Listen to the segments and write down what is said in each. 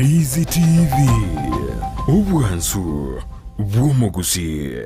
Ndizi TV, obwansu bw'omogusii.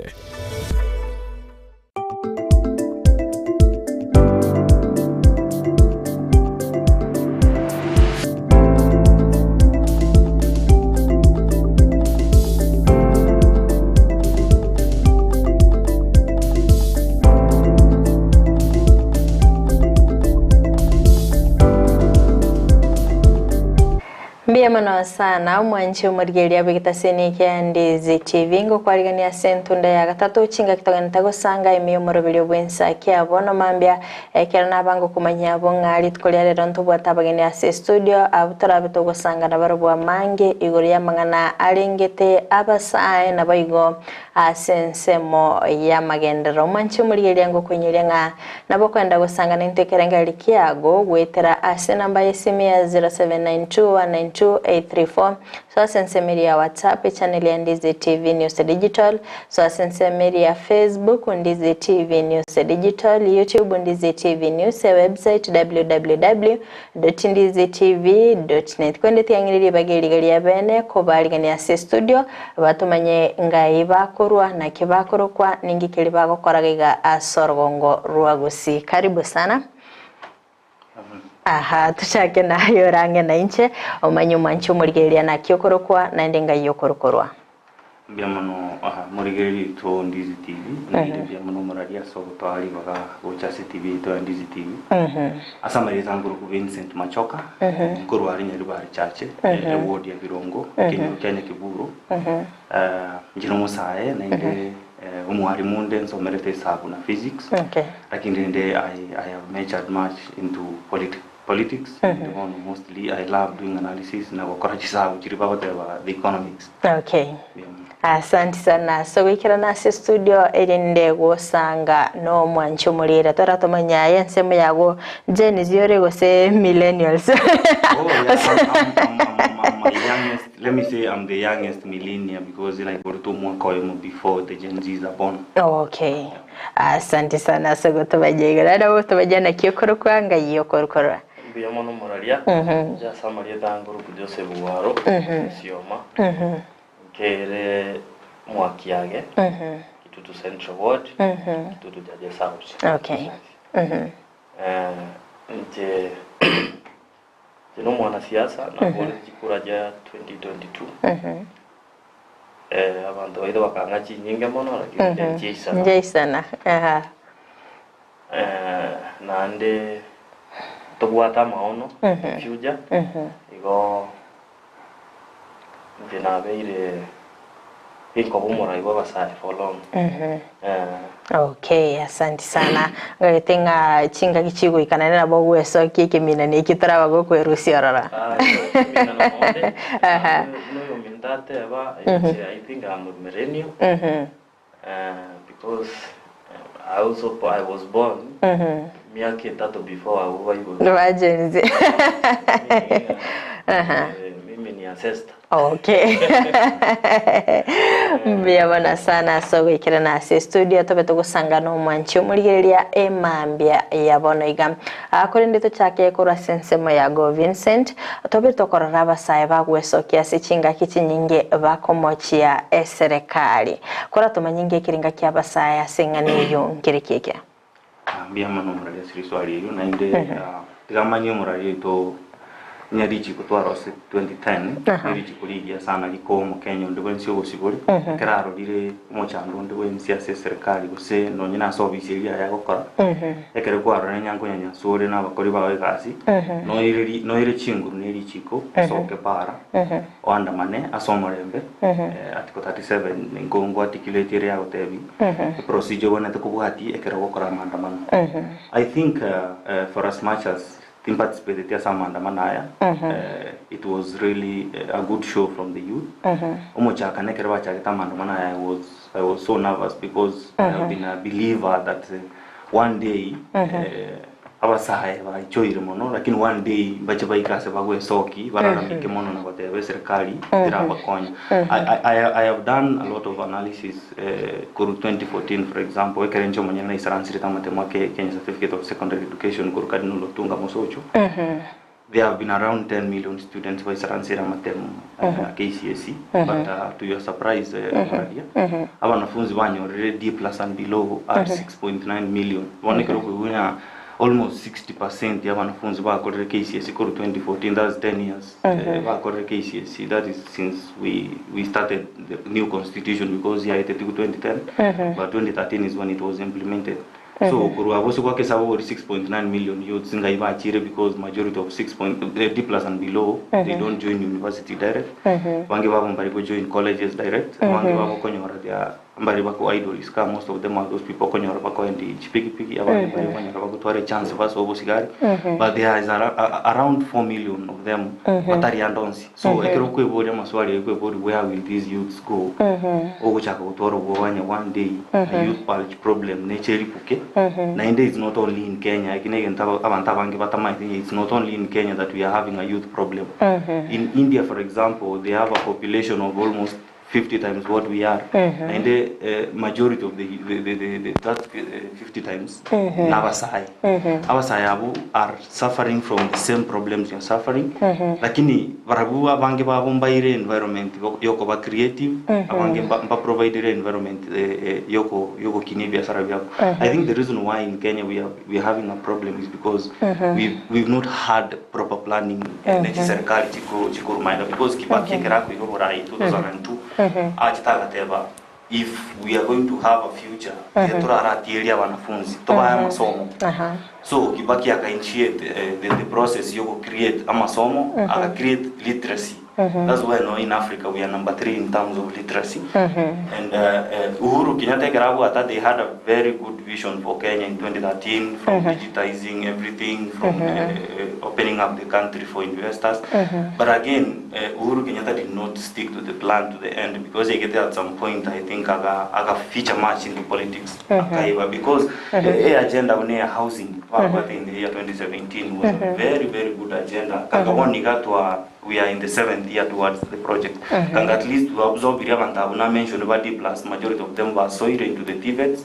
Mbuya mono sana omwanchi omorigereria bw'egetaseni ekia Ndizi TV ngokwarigania ase entunda ya gatato chingaki togenete gosanga ime y'omoroberio bw'ensa kia bono mambia ekero nabanga okomanya abwo ng'a rituko ria rero ntobwate abageni ase estudio abwo torabe togosanga nabarobwo amange igoro y'amang'ana arengete abasae naboigo Ase ensemo y'amagenderero, mwanche omorigereria ngokoinyoria ng'a nabo okoenda gosangana intwe ekerengererio kiago goetera ase enamba y'esimi ya 0792192834, so ase ensemo eria ya WhatsApp, echannel ya Ndizi TV News Digital, so ase ensemo eria ya Facebook, Ndizi TV News Digital, YouTube, Ndizi TV News, ewebsite www.ndizitv.net. Korende tiang'ire ribaga eriga ria bene kobarigania ase estudio, batomanye ng'ai bakorwa, naki bakorokwa, ninki keria bagokora gaiga ase orogongo rwa Gusii. Karibu sana. Aha, tochake naye ore ang'e nainche, omanye omwanche omorigereria naki okorokwa, naende ng'ai okorokorwa. Mbuya mono morigereria oito Ndizi TV, naende mbuya mono omorari ase ogotoa ribaga gocha ase TV yaito ya Ndizi TV. Ase amarieta nkorokwa Vincent Machoka, nkorwa aria Nyaribari Church, eward ya Birongo, ekenyoro kia Nyakiburo. Inche nomosae naende omwarimu onde nsomerete esabu na physics, lakini rende I have majored much into politics. Politics and bono mostly I love doing analysis na gokora chisabu chiria bagoteba the economics. Okay. Yeah. Asanti sana ase goikerana ase studio erinde gosanga nomwanchi omorire toratomanya aye ensemo yago Gen Z ore gose millennials. Oh yeah, I'm, I'm, I'm, I'm, I'm, I'm the youngest, let me say I'm the youngest millennial because naiboretwe omwaka oyomo before the Gen Zs are born. Okay. Asante sana ase gotobajia igoro. Naende gotobajia naki okorokwa ngai okorukorwa. Mbuya mono moraria, inche ase amarieta angoruku Joseph Gwaro, Sioma, nkere Mwakiage, Kitutu Central Ward, Kitutu Judges House. Okay. Inche inche nomwanasiasa naborete chikura chia 2022. Abanto baito bakang'a chinyinge mono lakini inche nchiaisana. Nchiaisana, aha. Naende tobwate amaono in future, igo inche nabeire ginkoba omorai bw'abasae for long. Okay, asanti sana. Ngagete ng'a chingaki chigoika naende nabo ogwesokia ekeminani eki toraba gokwerusia ororo. Ekeminano nonde, buna oyominto ateba, inche I think I'm a millennial, because I also I was born miaka etato before abwo baiborwe. Ba Gen Z. Mimi ni ancestor. Okay. Mbuya mono sana ase ogoikerana ase estudio tobe togosanga na omwanchi omorigereria emambia ya bono iga. Ah, korende tochake korwa ase ensemo ya Go Vincent, tobe tokorora abasae bagwesokia ase chingaki chinyinge bakomochia eserekari. Koratomanye ngekerenga kia abasae ase eng'ana eyio nkereki eke? Ah, mbuya mono omorari ase riswali erio naende ah, tiga manye omorari oito onye richiko twarosete 2010 Aha. ne richiko rigiya sana rikoa omokenya onde bwensi obosibore ekero arorire omochando onde bwensi ase eserikali gose nonye na ase ofisi eria aye agokora ekero kwarora onye nkonyanyasa ore na abakori bao egasi noire ri noire chinguru ne richiko osoke para oandamane ase omorembe Article 37 nigo ngo articulate ere yagotebia eprocedure obwenerete kobwatia ekero ogokora amaandamano. I think for as much as timparticipateti ase amaandamano aya, it was really a good show from the youth. Omochakano ekero bachagete amaandamano aya I was, I was so nervous because I have been a believer that one day Abasae baichoire mono, lakini one day mbache baike ase bagwesoki bararamike mono na goteba eserekari terabakonya. I, I, I, I have done a lot of analysis eh, korwa 2014 for example, ekero inche omonyene naisaransirete amatemo ake Kenya Certificate of Secondary Education korwa Cardinal Otunga Mosocho. There have been around 10 million students baisaransire amatemu a KCSE but to your surprise Muraria, abanafunzi banyorire D plus and below are 6.9 million. Bono ekero okoigwa ng'a almost 60% ya abanafunzi bakorire KCSE korwa 2014 that's 10 years bakorire KCSE that is since we started the new constitution because yaetetigwe 2010 but 2013 is when it was implemented. So korwa abwo ase gwaka esabu ori 6.9 million youths ngai bachire because majority of 6 point, D plus and below they don't join university direct. Bange babo mbari go join colleges direct. Abange babo konyora their mbari bako idle iska most of them are those people konyora bakoendi chipikipiki abange mbari konyora bagotwara chance basoa obosigari but there is around 4 million of them batari ande onsi. So ekero okweboria amaswali aye okweboria where will these youths go ogochaka gotwara obwobanya one day a youth bulge problem neche eripuke naende it's not only in Kenya eki na egento abanto abange batamaete ng'a it's not only in Kenya that we are having a youth problem. In India for example they have a population of almost 50 times what we are naende majority of the that 50 times nabasae. Abasae abwo are suffering from the same problems you are suffering lakini barabwo abange babo mbaire environment yokoba creative abange mbaprovidire environment yogokinia ebiasara biabo. I think the reason why in Kenya we are having a problem is because we've not had proper planning ne chiserikali chikorumaega because Kibaki ekero akoira oborai 2002 achete agateba if we are going to have a future toraratieri abanafunzi tobae amasomo. So Kibaki aka initiate the process yogo create amasomo aka create literacy. That's why now in Africa we are number 3 in terms of literacy. And Uhuru Kenyatta ekero abwata they had a very good vision for Kenya in 2013 from digitizing everything, from opening up the country for investors. But again, Uhuru Kenyatta did not stick to the plan to the end because he get at some point I think aga feature much into politics. Akaiba because the agenda on housing in the year 2017 was a very, very good agenda. Kangaboni gatwa we are in the 7th year towards the project. Kanga at least we absorb iria abantu abo na mention ba D plus majority of them were sold into the TVETs.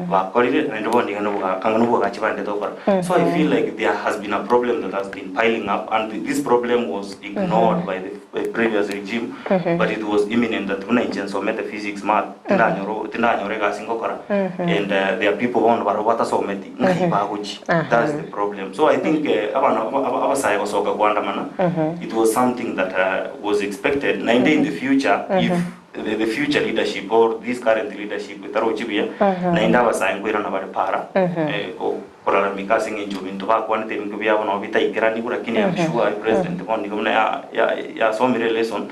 Bakorire and boni kanga nubu gachibande tokora. So I feel like there has been a problem that has been piling up and this problem was ignored by the previous regime but it was imminent that una insomete physics math tindanyoro tindanyore gasingokora and there are people who barobata someti ngai bagochi. That's the problem. So I think abana abasaye basoka kuandamana it was something that was expected. Na in the future if the future leadership or this current leadership itarochibia na inda abasaye nkwira na bari para kulalamika singe bintu bakwanite bintu byabo no bitaikerani lakini I'm sure president boni kumna ya somire lesson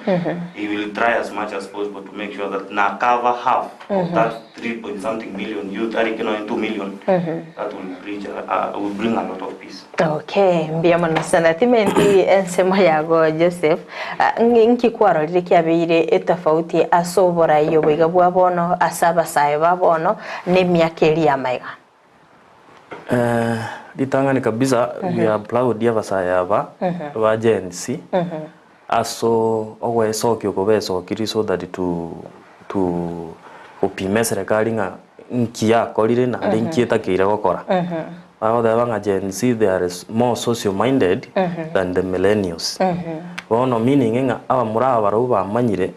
he will try as much as possible to make sure that na cover half of that 3 point something million youth arikino 2 million that will bridge will bring a lot of peace. Okay, mbia mono sana timenti ensemo yago Joseph nkikwarorire kiabeire etofauti asobora iyo bwiga bwa bono asaba sae babono ne miaka eri ya maiga. Litangani kabisa we are proud ya basaya aba ba Gen Z aso ogwesokio kobesokiri so that to upime serikali ng'a nkiakorire na ndi nkietakeire gokora. Bagotheba ng'a Gen Z they are more social minded than the millennials. Bono meaning ng'a abamura aba barabwo bamanyire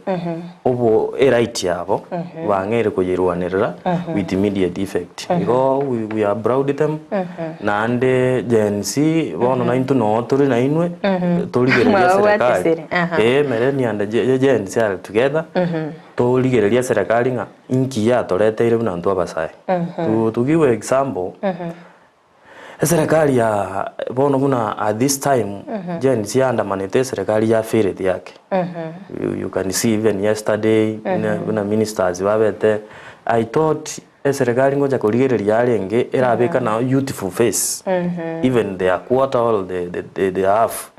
obo eright yabo bang'ere kuyirwanirira with immediate effect. Igo we are proud them naende Gen Z bono naintwe no turi na inwe torigereria serikali. Millennial and Gen Z are together torigereria serikali ng'a inki yatoreteire buna ntwe abasae. To give example serikali ya bono buna at this time Gen Z andamanite serikali ya failed yake. You can see even yesterday buna ministers babete I thought serikali ngoja kurigereria arenge erabeka na youthful face even their quarter or the half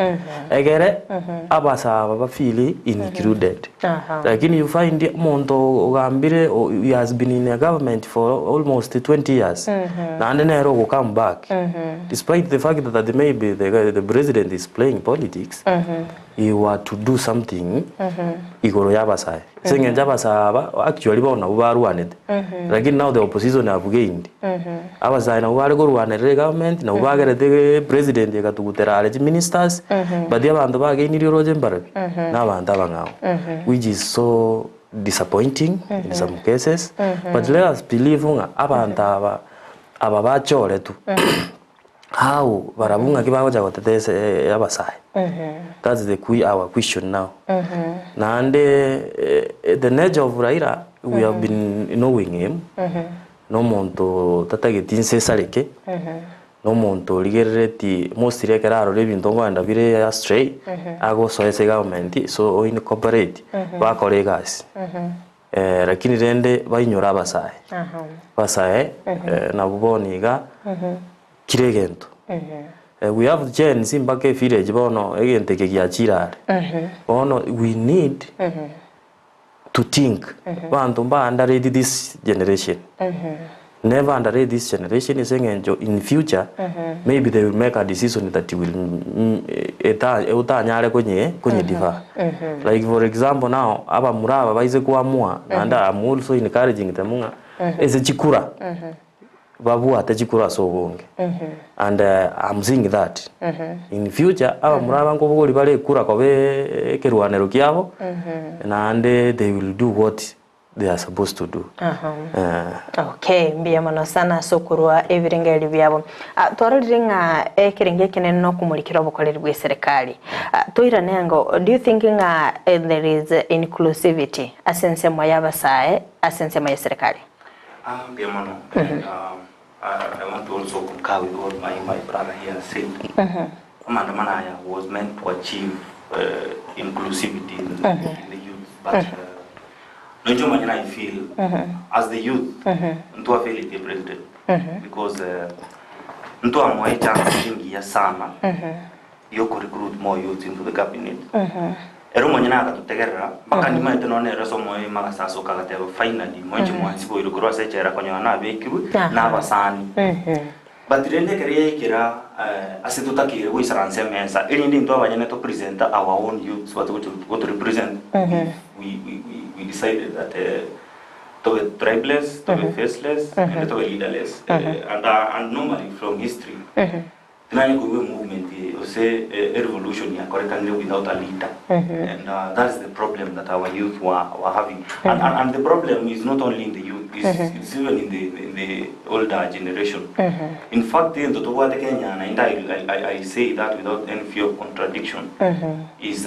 egere abasaba bafeel included. Lakini you find omuntu ogambire he has been in a government for almost 20 years na nero go come back despite the fact that maybe the president is playing politics. He were to do something igoro ya abasae. Ase eng'encho abasae aba actually bono nabwo barwanete. Lakini now the opposition have gained. Abasae nabwo bare korwanerera egovernment, nabwo bagerete president egatugutera are chiministers, but abanto bagainirie oroche mbarabwo? Na abanto abang'ao. Which is so disappointing in some cases, but let us believe ng'a abanto aba aba bachoretwe. How barabwo ng'aki bagocha goteta ase abasae? That's the que our question now. Naende the nature of Raila we have been knowing him, na omonto tatageti nse esareke, na omonto origerereti mostly ekero arora ebinto nkoenda bire astray, agosoa ase egovernment so o incorporate bakora egasi. Lakini rende bainyore abasae, abasae nabwo bono iga kira egento. We have Gen Z mpaka evillage bono egento eke giachire are. Bono we need to think abanto mba underrate this generation. Never underrate this generation ase eng'encho in future maybe they will make a decision that will eta otanyare konye konye defer. Like for example now abamura aba baise koamua naende I'm also encouraging them ng'a ase chikura babwate chikura ase obonge and I'm seeing that in future abamura aba nkobogori bare ekura koba ekerwanero kiabo naende they will do what they are supposed to do. Eh. Okay, mbuya mono sana ase okorua ebirengererio biabo. Ah, twarorire ng'a ekerengo ekenene na okomorikera obokoreri bwa eserekari. Ah, toirane ango, do you think ng'a eh, there is inclusivity ase ensemo ya abasae ase ensemo ya eserekari? Ah, mbuya mono. And I, I want to also concur with what my, my brother here said. Maandamano aya was meant to achieve inclusivity in the youth but nonche omanyene I feel as the youth ntwafailete president because ntwamoa echance engiya sana yoko recruit more youth into the cabinet ere omonyene agatotegerera mpaka nimaete nonye nere ase omoyo ime agasasoka agateba finally moinche mwansiboire korwa ase echela konyora nabekirwe na abasani. But rende ekero yaikera ase totakeire goisaransa emesa, erinde intwe abanyene to present our own youths batu gochi goto represent, we, we, we, we decided that tobe tribeless, tobe faceless, naende tobe leaderless. And, and normally from history, tinanye koigwa emovement gose erevolution yakorekanire without a leader. And that is the problem that our youth were, were having. And, and, and the problem is not only in the youth, it's, it's even in the, in the older generation. In fact, into tobwate Kenya, and I, I, I say that without any fear of contradiction, is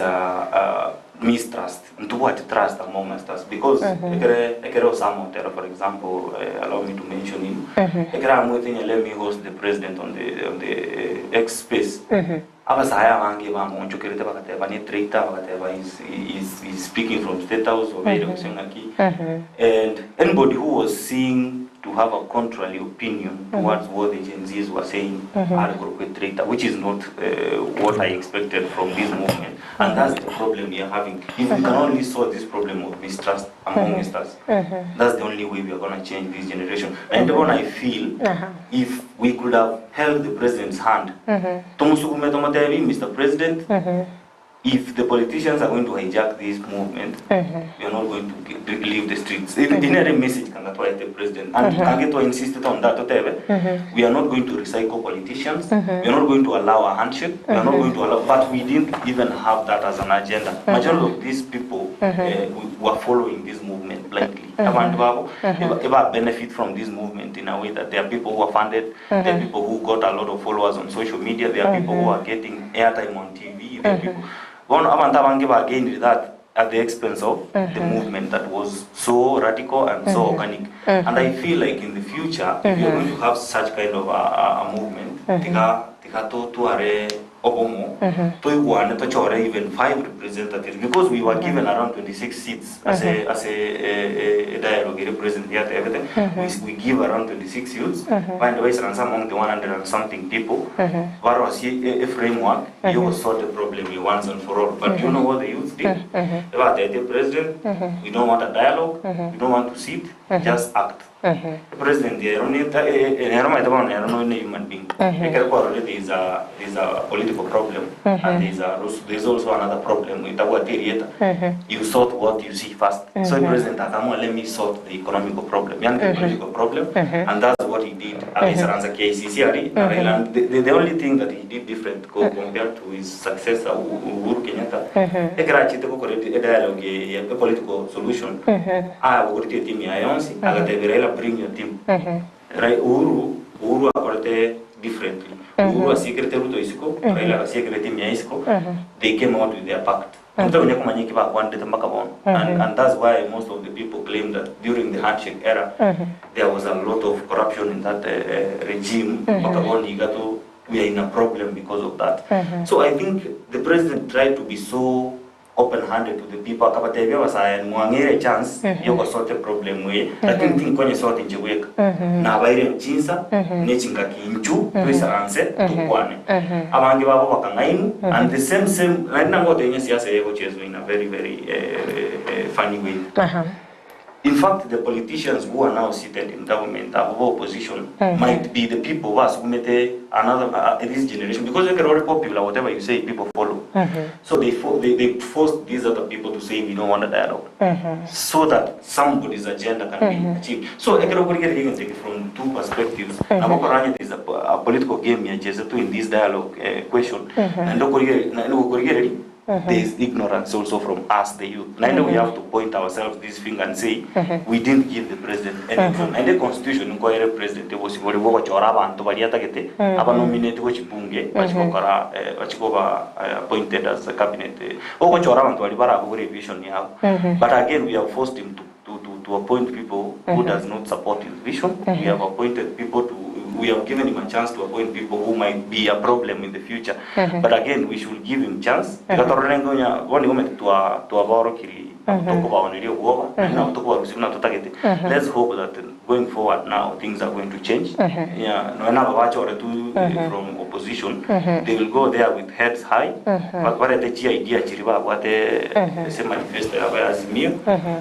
mistrust. Ntobwate trust among us because ekere ekere Osama Otero, for example, allow me to mention him. Ekere amwete ng'a let me host the president on the X space. Abasae abange bamoonchokerete bagateba ne traitor, bagateba he's speaking from State House obeire gose ng'aki. And anybody who was seeing to have a contrary opinion towards what the Gen Zs were saying are a traitor, which is not what I expected from this movement. And that's the problem we are having. If we can only solve this problem of mistrust among us, that's the only way we are going to change this generation. And the one I feel, if we could have held the president's hand, tomusukume tomotebi, Mr. President, if the politicians are going to hijack this movement, we are not going to leave the streets. In every message can the president, and Kageto insisted on that. Totebe, we are not going to recycle politicians. We are not going to allow a handshake. We are not going to allow. But we didn't even have that as an agenda. Majority of these people were following this movement blindly. Abantu babo, eba benefit from this movement in a way that there are people who are funded, there are people who got a lot of followers on social media, there are people who are getting airtime on TV, there are people. Bono abantu abange bagained that at the expense of the movement that was so radical and so organic. And I feel like in the future, if we are going to have such kind of a movement, tiga tiga to tuare obomo, toigwane tochore even five. representatives because we were given around 26 seats ase ase e dialogue ere president yatebete we give around 26 youths baende baisaranse among the 100 and something people barosie e framework yogosort e problem eye once and for all. But do you know what the youths did? Ebatebetie president we don't want a dialogue, we don't want to sit, just act. President ero neta nero omanyete bono nero nonya ne human being. Ekero kwarorire there is a there is a political problem and there is a there is also another problem etabwati erieta, you sort what you see first. So president akaamua let me sort the economical problem, yaani the political problem and that's what he did. Agaisaransa KICC aria na Raila and the, the, the only thing that he did different co compared to his successor Uhuru Kenyatta, ekero achete gokora edialogue eye ya political solution, Agogoretie etimu yaye yonsi, agatebia Raila bring your team. Rai Uhuru, Uhuru akorete differently. Uhuru asiekerete Ruto isiko, Raila agasiekera etimu yaye isiko, they came out with their pact. Omonto onya komanya eki bakwanete mpaka bono. And, and that's why most of the people claim that during the handshake era, there was a lot of corruption in that regime, mpaka bono iga to we are in a problem because of that. So I think the president tried to be so open handed to the people akabatebia abasae mwang'eire echance yogosota eproblem eye lakini tinkonyesota inche bweka nabaire chinsa ne chingaki inchu toisaranse tokwane abange babo bakang'ainwa and the same same naende nangotebia ng'a esiasa eye egocheswa in a very very funny way. In fact the politicians who are now seated in government abo ba opposition might be the people basugumete another this generation because ekero ore popular whatever you say people follow so they they, they forced these other people to say we don't want a dialogue so that somebody's agenda can be achieved. So ekero okorigereria egento eke from two perspectives nabo okorora onye there is a, a political game yachesetwe in this dialogue question naende okorigereria naende gokorigereria There is ignorance also from us the youth. Naende we have to point ourselves this finger and say we didn't give the president any option. Naende constitution nkoere president obosibore bwa ogochora abanto baria atagete aba nominate gochi bunge bachi gokora bachi koba appointed as a cabinet. Ogochora abanto baria barabogore evision yabo. But again we have forced him to to, to, to appoint people who does not support his vision. We have appointed people to, we have given him a chance to appoint people who might be a problem in the future. But again, we should give him chance. Iga torore ng'a bono nigo omanyete twa twabaorokirie tokobaoneria obwoba, naende nabo tokobarusia buna totagete. Let's hope that going forward now things are going to change. Yeah, nonya naba bachoretwe from opposition, they will go there with heads high, barete chi idea chiria babwate ase manifesto yabo ya Azimio,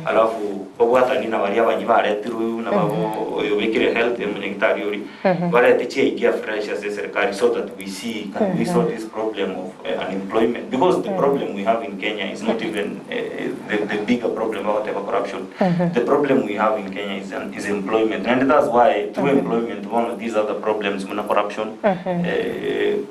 alafu babwatanie na baria abanyia baretirwe buna babo oyo obekire health omonyagitari oria, barete chi idea fresh ase eserikari so that we see can we solve this problem of unemployment because the problem we have in Kenya is not even the, the bigger problem bagoteba corruption, the problem we have in Kenya is, is employment naende that's why through employment bono these other problems buna corruption,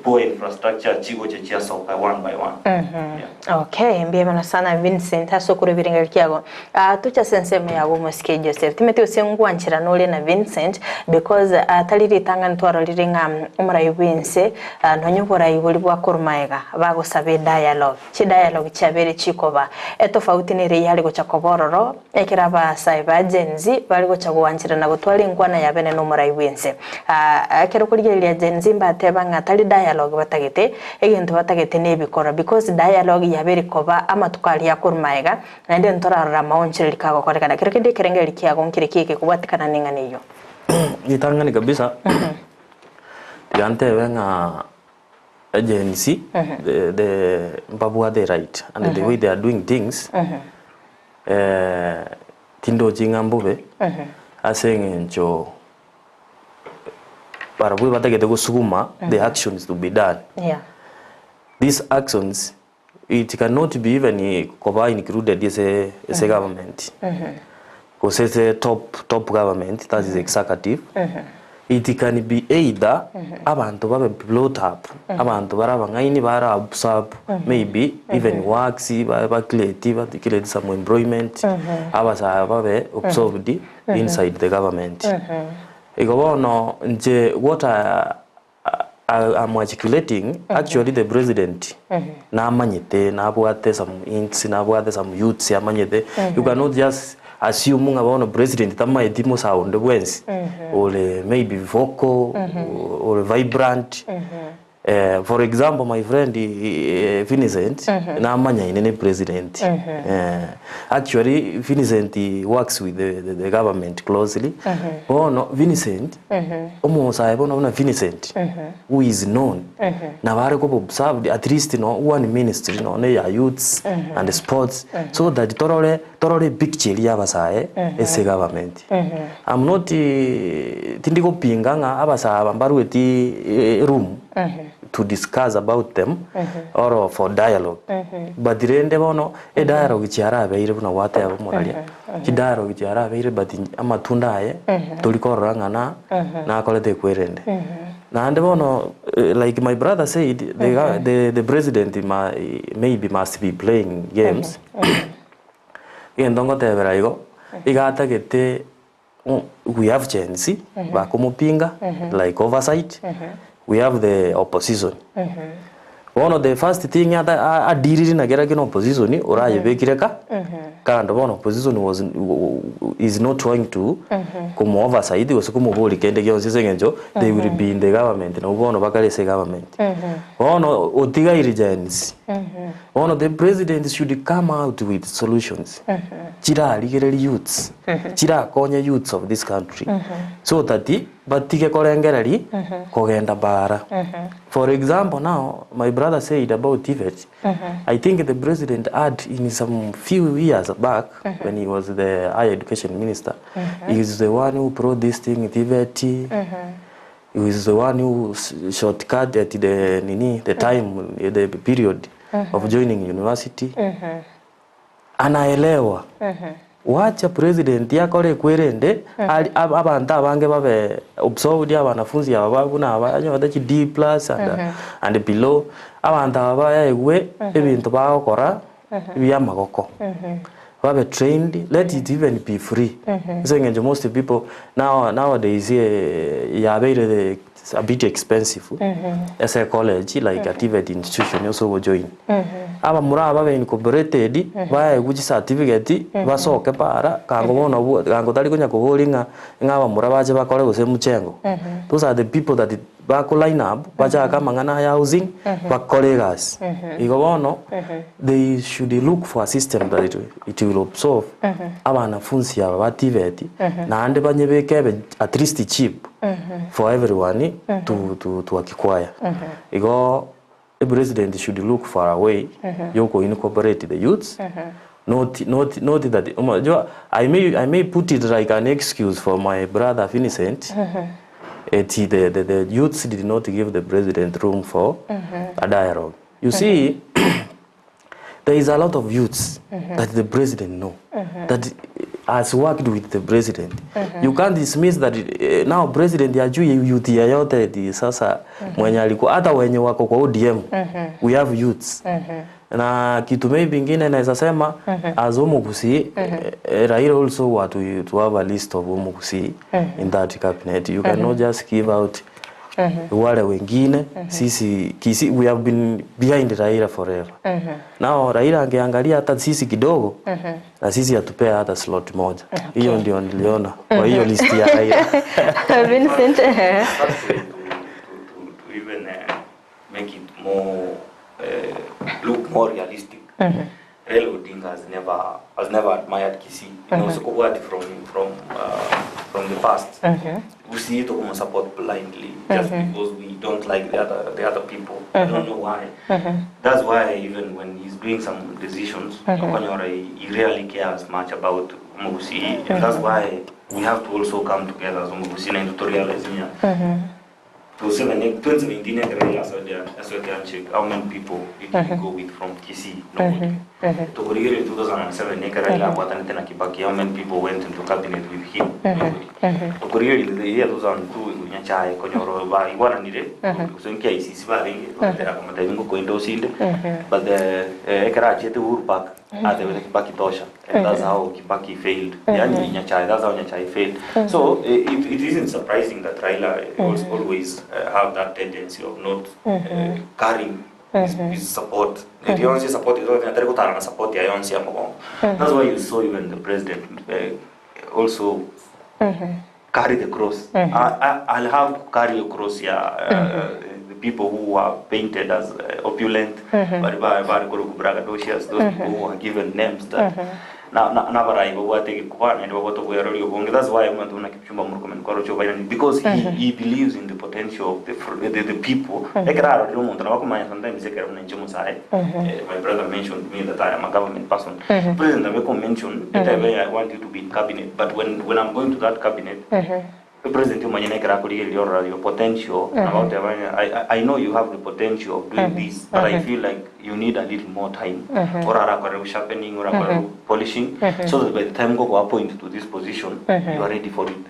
poor infrastructure chigocha chiasoka one by one. Yeah. Okay, mbuya mono sana Vincent ase okorwa ebirengererio kiago. Ah, toche ase ensemo yago omosike Joseph. Timeti gose ngwancherana ore na Vincent because ah, tari ritang'ani twarorire ng'a omorai bw'ense ah, nonya oborai boria bwa korwa magega bagosaba edialogue. Chidialogue chiabeire chikoba etofauti nere yare gocha koba ororo ekero abasae ba Gen Z bare gocha goancherana gotwara enkwana ya bene nomorai bw'ense. Aa ekero okorigereria Gen Z mbateba ng'a tari dialogue batagete, egento batagete nebikorwa because dialogue yabeire koba amatuko aria akorwa magega naende ntorarora amaonchereri kagokorekana. Kero kende ekerengererio kiago nkere ki gekobwatekana neng'ana eyio. Ritang'ani kabisa, tiga ntebe ng'a agency the the mbabwate right and the way they are doing things tindochi ng'a mbobe ase eng'encho barabwo batagete gosuguma the actions to be done. These actions it cannot be even koba included ase ase government gose ase top top government that is executive it can be either abanto babe brought up abanto bare abang'aini bare absorb maybe even works ba ba create ba create some employment abasae babe absorbed inside the government. Igo bono inche what I am articulating actually the president namanyete nabwate some hints nabwate some youths amanyete you cannot just assume ng'a bono president tamaeti mosae onde bwensi ore maybe vocal ore vibrant. For example my friend Vincent namanyaine ne president actually Vincent works with the government closely bono Vincent omosae bono buna Vincent who is known nabo are koba observed at least no one ministry nonye ya youths and sports so that torore torore epicture eria ya abasae ase egovernment. I'm not tindi gopinga ng'a abasae aba mbarueti eroom to discuss about them or for dialogue but rende bono edialogue chiarabeire buna gwateba omoraria, chidialogue chiarabeire but amatunda aye tori korora ng'a na nakorete ekwerende. Naende bono like my brother said the the president maybe must be playing games. Egento ngotebera igo, iga atagete we have Gen Z bakomopinga like oversight, we have the opposition. Bono the first thing ata adealiri na kera kina opposition orayebekire ka kando bono opposition was is not going to komo oversight gose komoboria kende gionsi ase eng'encho they will be in the government nabo bono bakare ase egovernment. Bono otigaire Gen Z. Bono the president should come out with solutions chirarigererie youths, chirakonye youths of this country so that batige korengereria kogenda bara. For example now, my brother said about TVET, I think the president had in some few years back when he was the higher education minister, he is the one who brought this thing TVET, He is the one who shortcut at the nini the time the period of joining university. Anaelewa. Wacha president akore ekwerende ari abanto abange babe absorbed abanafunzi aba buna aba anyorete chi D plus and, and below abanto aba baegwe ebinto bagokora biamagoko babe trained let it even be free ase eng'encho most people now nowadays yabeire a bit expensive ase ecollege like a TVET institution ase ogojoin abamura aba babe incorporated baegwe chicertificate basoke para kango bono abwo kango tari konya koboria ng'a ng'a abamura bache bakore gose mchengo those are the people that Bako line up bachake amang'ana aya housing bakore egasi. Igo bono they should look for a system that it will absorb abanafunsi aba ba TVET naende banyebeke ebe at least cheap for everyone to to acquire. Igo epresident should look for a way yoko incorporate the youths not not not that unajua I may I may put it like an excuse for my brother Vincent eti the, the, the youths did not give the president room for a dialogue. You see, there is a lot of youths that the president know that has worked with the president. You can't dismiss that now president ajui youth yeyote eti sasa mwenye alikuwa hata wenye wako kwa ODM we have youths na kitu maybe ingine naweza sema as Omogusi Raila also were to have a list of Omogusi in that cabinet. You cannot just give out wale wengine. Sisi Kisii we have been behind Raila forever. Now Raila angeangalia hata sisi kidogo na sisi atupea hata slot moja. Hiyo ndio niliona kwa hiyo list ya Raila. Vincent. To even make it more look more realistic. Raila Odinga has never admired Kisii. You know, so from the past. We see it support blindly just because we don't like the other people. I don't know why. That's why even when he's doing some decisions, Okonyora, he rarely cares much about Mugusi. And that's why we have to also come together as Mugusi and to realize yeah. 2017 handshake, how many people did we go with from Kisii? Nobody. Tukurigiri in 2007 Raila abwatanete na Kibaki, how many people went into cabinet with him? Nobody. Tukurigiri the year 2002 Nyachae konyoro ba igwananire gose KICC baringe batera komatebia ngokoenda osinde but the ekero achiete Uhuru Park atebete Kibaki tosha and that's how Kibaki failed. Yani Nyachae, that's how Nyachae failed. So it isn't surprising that Raila always have that tendency of not carrying his support. Yonsi support is atari gutara na support ya yonsi ya mugongo. That's why you saw even the president also carry the cross. I'll have to carry a cross ya the people who were painted as opulent, baria ba bare korokwa braggadocious, those people who were given names that na na nabarai babwate egekuba naende babwate obwerori obonge. That's why omonto buna Kipchumba Murkomen kwaroche obairani because he he believes in the potential of the fr the the people. Ekero arorire omonto nabo akomanya sometimes ekero buna inche omosae, my brother mentioned me that I am a government person. President abe ko mention, etebe I want you to be in cabinet but when when I'm going to that cabinet, President omonyene ekero akorigereria orora your potential nabo agoteba ng'a I I know you have the potential of doing this but I feel like you need a little more time orarakorerwe sharpening orakorerwe polishing so that by the time ngogo appoint to this position you are ready for it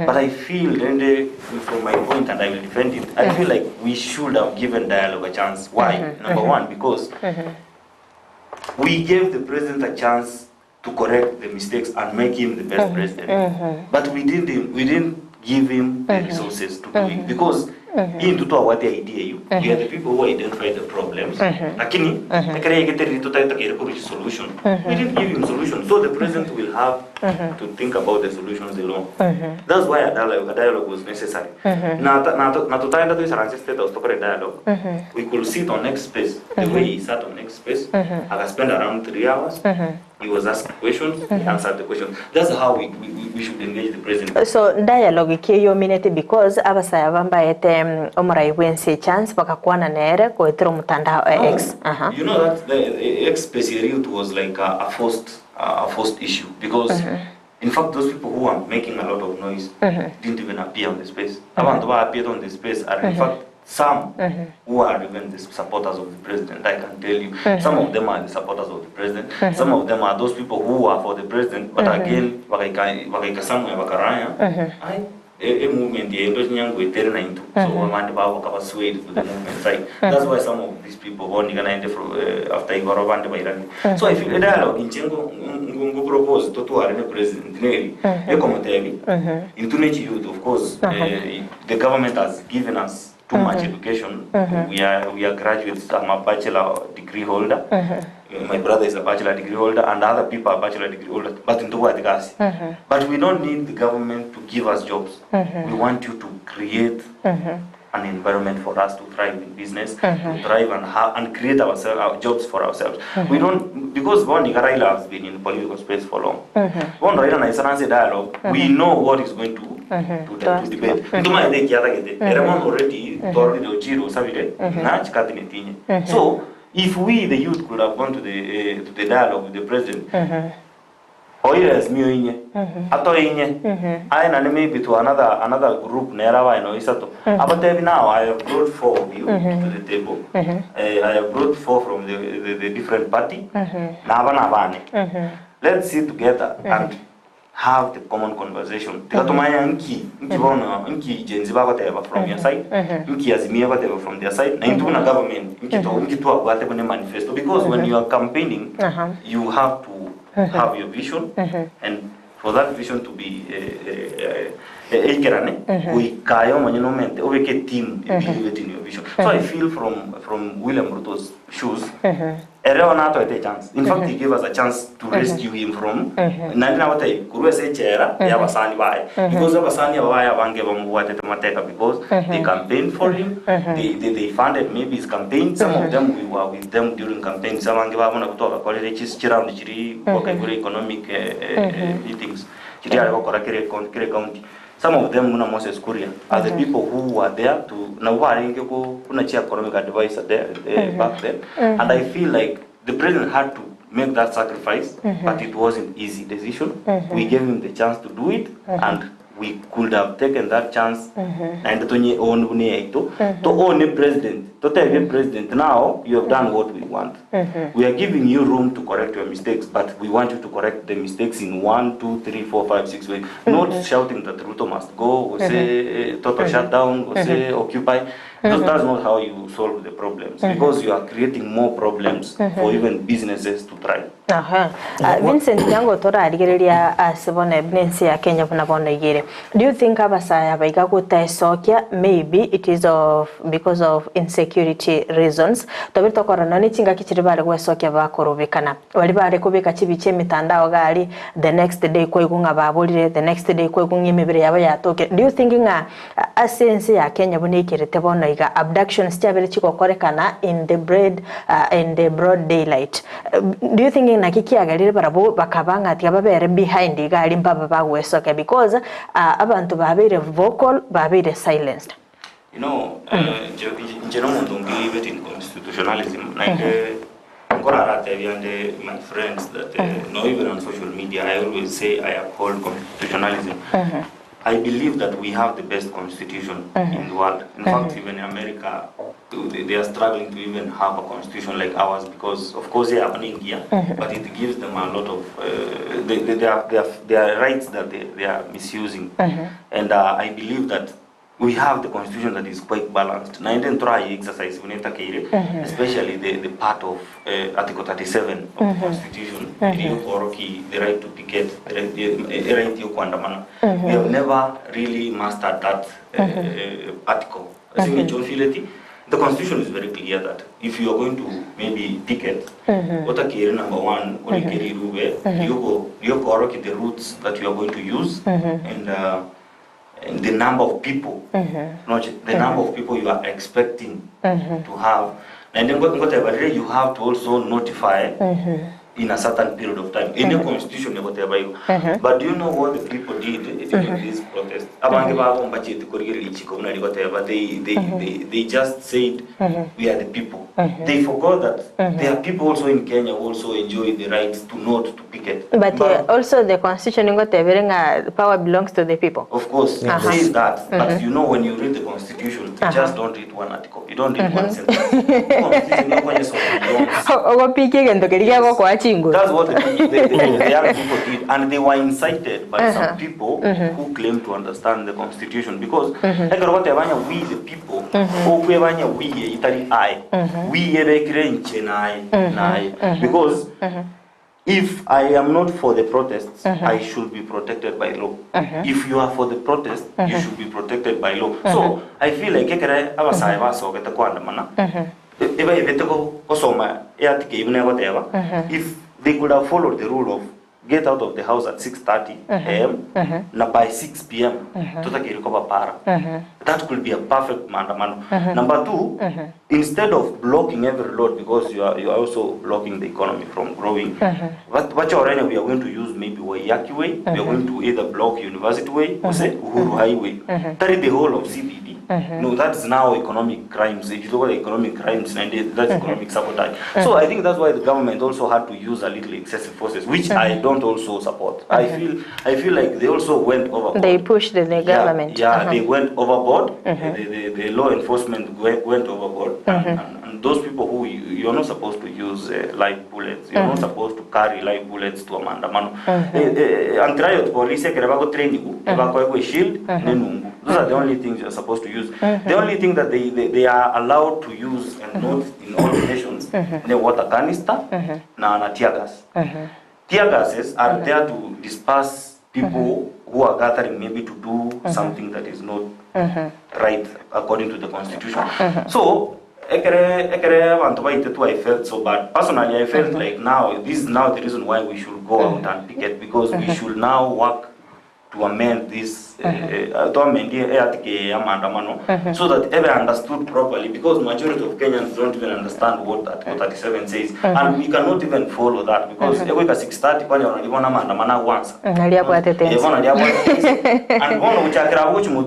but I feel rende from my point and I will defend it I feel like we should have given dialogue a chance why number one because we gave the president a chance to correct the mistakes and make him the best president but we didn't we didn't give him the resources to do it because intwe twabwate idea eywo we are the people who identify the problems lakini ekero yaigete totagete korusia solution we didn't give him solution so the president will have to think about the solutions alone that's why a dialogue, a dialogue was necessary na na na totagenda toisaranse state house tokore dialogue we could sit on next space the way he sat on next space aka spend around 3 hours he was asked questions he answered the questions that's how we, we, we should engage the president So dialogue ki yominete because abasaya bambaete omorai bwense chance bakakwana nere goetera omotandao No, X. Aha. You know that the the X space it was like a, a forced a forced issue because in fact those people who are making a lot of noise didn't even appear on the space. Abantu ba appeared on the space are in fact some who are even the supporters of the president. I can tell you, some of them are the supporters of the president. Some of them are those people who are for the president, but again, bakaika bakaika somewhere bakaraya. Ai e movement yendo chinyango itere na into so abandi babo bakaba swayed to the movement side that's why some of these people bonika naende from after igoro bandi bairani so i feel a dialogue inche ngo ngo propose totware ne president neri ekomotebi into nechi youth of course the government has given us too much education we are we are graduates i'm a bachelor degree holder my brother is a bachelor degree holder and other people are bachelor degree holders but ntobwati gasi but we don't need the government to give us jobs we want you to create an environment for us to thrive in business to thrive and have and create ourselves our jobs for ourselves we don't because Bondi Raila has been in political space for long Bondi Raila na isananse dialogue we know what is going to to, to debate ntumaete kiatagete eremon already tororire ochiro osabire na chikabinet inye so if we the youth could have gone to the to the dialogue with the president oire azimio inye atoe inye aye nane maybe to another another group nera baino isato abatebi now I have brought four of you to the table I have brought four from the, the, the different party na aba na bane let's sit together and have the common conversation tigatumanya nki nki bono nki Gen Z bagoteba from your side nki azimio bagoteba from their side na into na government nki to nki twabwate bune manifesto because when you are campaigning you have to have your vision and for that vision to be eikerane uikayo mwenye nomente obeke team believe it in your vision so i feel from from William Ruto's shoes ere ona atoete chance in fact he gave us a chance to rescue him from nandi nabate kurwa ase echera ya abasani baye because abasani aba baye abange bamubwatete mateka because they campaigned for him they, they, they funded maybe his campaign some of them we were with them during campaign some abange babona kutoka chisi chiround chiri wakaigura economic meetings chiri ari gokora kire kire county some of them muna Moses Kuria are the people who were there to na waringe ko kuna chia economic advisor there back then and I feel like the president had to make that sacrifice but it wasn't easy decision we gave him the chance to do it and we could have taken that chance and tonye own bune yaito to own a president to tell the president now you have done what we want we are giving you room to correct your mistakes but we want you to correct the mistakes in 1 2 3 4 5 6 ways not shouting that Ruto must go or say total shutdown or say occupy Those, that's not how you solve the problems because you are creating more problems for even businesses to thrive. Aha. Vincent Nyango torarigereria ase bona evidence ya Kenya buna bono igere. Do you think abasaya baiga gutaesokia maybe it is of because of insecurity reasons tobiri tokorana ni chingaki chiri bare gwesokia bakorobekana bari bare kubika chibiche emitandao gari the next day koigu ng'a baborire the next day koigu ng'a emebere yabo yatoke do you think ng'a ase ense ya Kenya buna ikerete bono iga abductions chiabere chigokorekana in the bread in the broad daylight. Do you think naki kiagerire barabwo bakaba ng'a tiga babere behind iga aria mbaba bagwesokia because abanto babeire vocal babeire silenced. You know, inche inche nomonto mbelievete in constitutionalism naende nkoraratebia ande my friends that no even on social media I always say I uphold constitutionalism. I believe that we have the best constitution in the world. In fact, even America, they are struggling to even have a constitution like ours because, of course, they are India, but it gives them a lot of, they are rights that they are misusing. And I believe that we have the constitution that is quite balanced. Naende ntoraye exercise buna etakeire, especially the part of Article 37 of the constitution, eri okoroki the right to picket, the right, the right yokuandamana. We have never really mastered that article. Ase eng'encho nfeeleti, the constitution is very clear that if you are going to maybe picket, otakeire number one, orike rirube, rioko, riokoroki the routes that you are going to use, and the number of people, not the number of people you are expecting to have. And then whatever you have to also notify in a certain period of time. In the constitution, whatever you. But do you know what the people did during this protest? Abange babo mbachete korigera ichiko muna whatever they just said we are the people. They forgot that there are people also in Kenya who also enjoy the right to not to picket. But also the constitution ingotebere nga power belongs to the people. Of course, it says that. But you know, when you read the constitution, you just don't read one article. You don't read one sentence. The constitution belongs. Ogopikia gento keria gokoa chingu. That's what the young people did, and they were incited by some people who claim to understand the constitution. Because ekero gotebanya we the people, okwebanya we itari I, we ebekire nche nae nae. Because if I am not for the protests, I should be protected by law. If you are for the protest, you should be protected by law. So I feel like ekere abasae basogete kwandamana, eba ebete gosoma eatike ibune goteba, if they could have followed the rule of get out of the house at 6:30 a.m. na by 6 p.m. tutakiri kwa para. That could be a perfect maandamano. Number two, instead of blocking every road, because you are also blocking the economy from growing, but we are going to use maybe Waiyaki Way, we are going to either block University Way or say Uhuru Highway. That is the whole of CBD. No, that's now economic crimes. If you look at economic crimes, and that's economic sabotage. So I think that's why the government also had to use a little excessive forces, which I don't also support. I feel like they also went overboard. They pushed the government. Yeah, they went overboard. The law enforcement went overboard. And those people who you're not supposed to use live bullets, you're not supposed to carry live bullets to a maandamano. Anti-riot police go training, go shield, nenungu. Those are the only things you're supposed to use. The only thing that they are allowed to use, and not in all nations, the water canister na tear gas. Tear gases are there to disperse people who are gathering maybe to do something that is not right according to the constitution. So I felt so bad. Personally, I felt like now, this is now the reason why we should go out and picket, because we should now work to amend this, to amend the maandamano, so that everyone understood properly, because majority of Kenyans don't even understand what Article 37 says, and we cannot even follow that, because every 6:30 kwani wanalibona maandamano once. And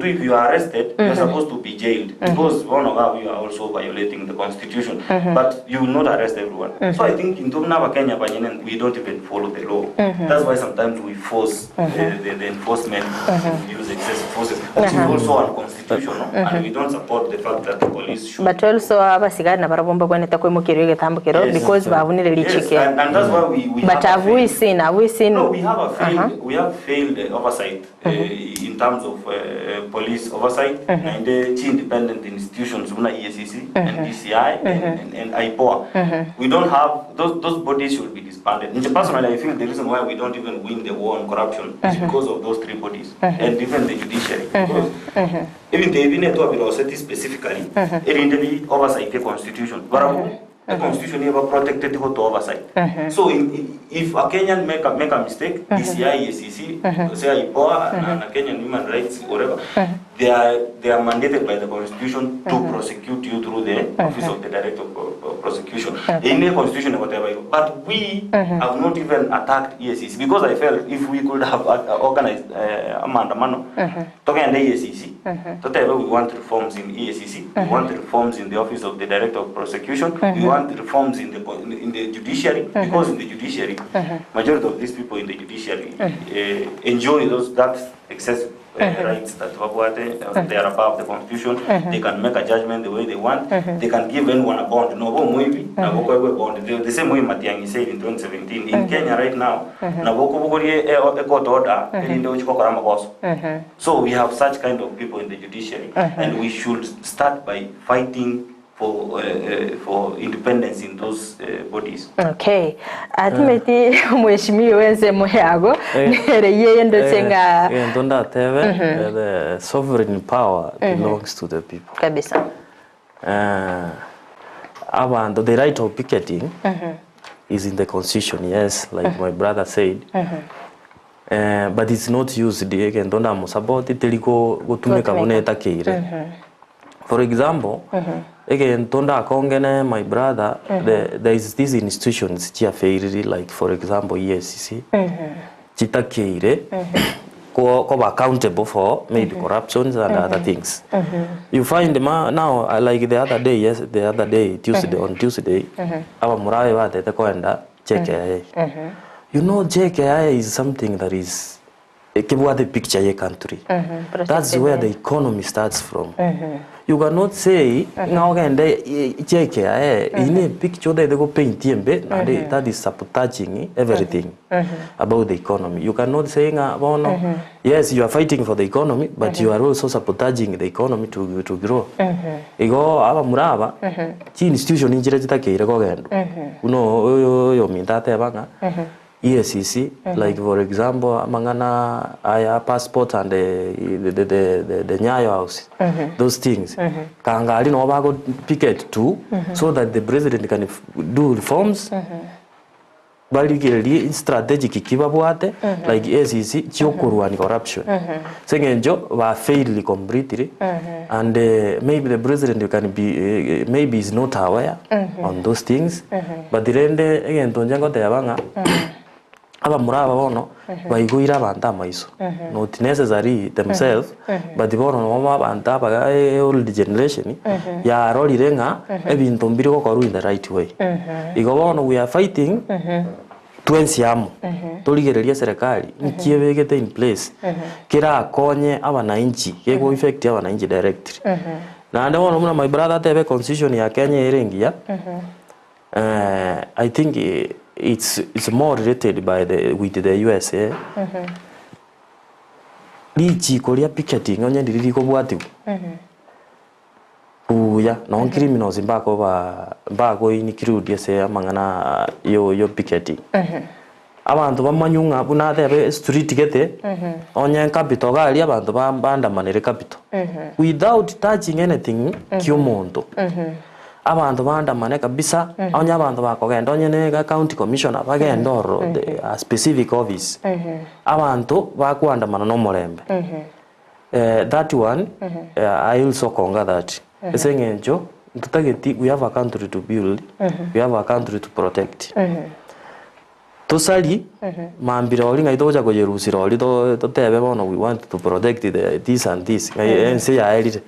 if you are arrested, you are supposed to be jailed, because you are also violating the constitution, but you will not arrest everyone. So I think in Kenya, we don't even follow the law. That's why sometimes we force the enforcement to use excessive forces, which is also unconstitutional, and we don't support the fact that the police should. But also, abasigari na barabomba bwaneta kwemukiro egetambukiro because babunire lichike. And that's why we But have we seen? Have we seen? No, we have a failed. We have failed oversight in terms of police oversight and the independent institutions, una EACC and DCI and IPOA. We don't have those bodies should be disbanded. And personally, I feel the reason why we don't even win the war on corruption is because of those three bodies and even the judiciary. Because even the specifically, it the oversight the constitution. E constitution nigo eba protected goto oversight. So in, in, if a Kenyan make a, make a mistake, DCI, EACC, gose IPOA, na, na Kenyan Human Rights, whatever, they are, they are mandated by the constitution to prosecute you through the office of the director of Pro- prosecution. Eye ne constitution egoteba igo. But we have not even attacked EACC because I felt if we could have organized amaandamano, Togende EACC, totebe we want reforms in EACC, we want reforms in the office of the director of prosecution, we want reforms in the, in the judiciary, because in the judiciary, majority of these people in the judiciary eh, enjoy those, that excess eh, rights that babwate, they are above the constitution, they can make a judgment the way they want, they can give anyone a bond, noba omoibi, nabo okoegwa ebond, the, the same way Matiang'i said in 2017, in Kenya right now, nabo okobogoria e, e court order, erinde ochi gokora amagoso. So we have such kind of people in the judiciary and we should start by fighting for, for independence in those bodies. Okay. Atimeti omweshimiwa ensemo yago nere yeye ndoche ng'a Egento ndatebe, the sovereign power belongs to the people. Kabisa. Eh, abanto, the right of picketing is in the constitution, yes, like my brother said. Eh, but it's not used egento ndamosupport teri gotumeka buna etakeire. For example, egento ndakongene my brother, there is these institutions chiafailire like for example EACC, chitakeire koba accountable for maybe corruptions and other things. You find ma, now like the other day, yes, the other day, Tuesday, on Tuesday, abamura aye batete koenda JKIA. You know JKIA is something that is ekebwate picture ye country. That's where the economy starts from. You cannot say ng'a ogende JKIA ine picture otaete go paint embe naende that is sabotaging everything about the economy. You cannot say ng'a bono yes you are fighting for the economy but you are also sabotaging the economy to, to grow. Igo abamura aba chi institution nchire chitakeire kogendwa. Buna oyo oyominto ateba ng'a EACC like for example amang'ana aya passport and the, the, the, the, the Nyayo house those things kanga aria nabo bago picket to so that the president can do reforms barigererie strategic ki babwate like EACC chiokorwania corruption ase eng'encho ba failed completely and maybe the president can be maybe is not aware on those things but rende egento inche ngoteba ng'a abamura aba bono baigoire abanto amaiso not necessary themselves but bono nabo abanto aba old generation yarorire ng'a ebinto mbiri gokorwa in the right way. Igo bono we are fighting twensi amo torigererie eserekari nki ebegete in place kerakonye abananchi kego effect abananchi directly. Naende bono buna my brother atebe constitution ya Kenya ere engiya I think it's it's more related by the with the USA. Richiko ria picketing onye ndiri rikobwatiwa buya nonye criminals mbakoba mbako include ase amang'ana yo yo picketing. Abanto bamanywe ng'a buna atebe street gete onye capital iga aria abanto baandamanere capital without touching anything kia omonto. Abanto baandamane kabisa onye abanto bakogenda onye ne county commissioner bagende ororo the a specific office. Abanto bakoandamana na omorembe. That one I also concur that ase eng'encho ntotageti we have a country to build, we have a country to protect. Tosari mambia oria ng'ai togocha koyerusira oria totebe bono we want to protect the this and this ng'ai ense yaerire.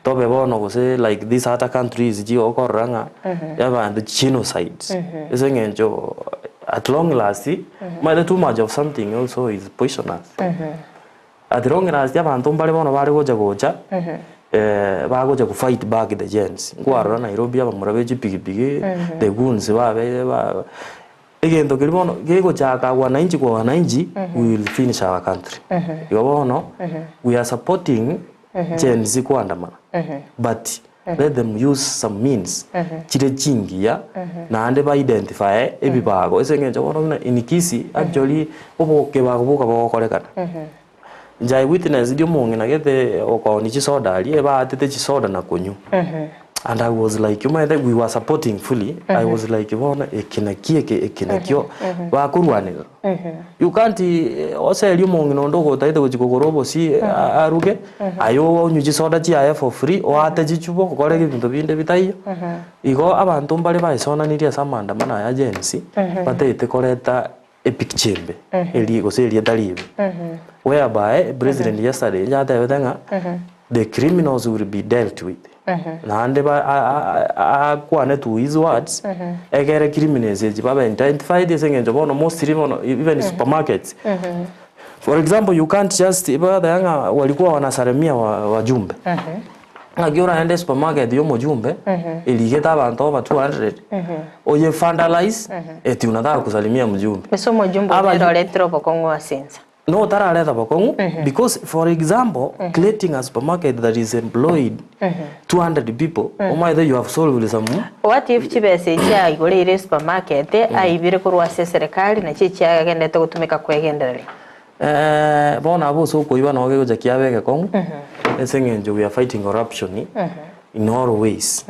Tobe bono gose like these other countries chigokorora ng'a abanto genocides ase eng'encho at long last omanyete too much of something also is poisonous. At long last abanto mbare bono bare gocha gocha bagocha go fight back the gens. Nkwarora Nairobi abamura be chipigipigi the goons babeire ba egento keria bono gegochaka wananchi kwa wananchi we will finish our country. Igo bono we are supporting Gen Z koandamana but let them use some means chire chingiya naende ba identify ebibago ase eng'encho bono buna in Kisii actually obokebago boka bogokorekana. Inche I witnessed omong'ina gete okooni chisoda aria ebaatete chisoda na konywa. And I was like omanyete we were supporting fully, I was like bono eke naki eke eke nakio bakorwanerera. You can't oserie omong'ina onde ogotaete gochia kogora obosie aruge, aye onywe chisoda chiaye for free, oate chichubo, okore ebinto binde bitaiyo. Igo abanto mbare baesonanirie ase amaandamano aya Gen Z, bataete koreta epicture embe eri gose erieta ribe. Whereby president yesterday nigo atebete ng'a the criminals will be dealt with. Naende ba akwane to his words, egere criminals echi babe identified ase eng'encho bono mostly bono even supermarkets. For example you can't just bateba ng'a walikuwa wanasalimia wajumbe. Ng'aki oraende esupermarket ya omojumbe erigete abanto over 200 oye vandalize eti unataka kusalimia mjumbe. Ase omojumbe oria Aba- nere oretire obokong'u ase ense. No otarareta bokong'u because for example creating a supermarket that is employed 200 people omanyete you have solved some What if chibesa echi aigoreire esupermarket aibire korwa ase eserekari nachi echiagendete gotumeka kwegendereria? Bono abwo ase okoiba nabo kegocha kiaba egekong'u, ase eng'encho we are fighting corruption in all ways.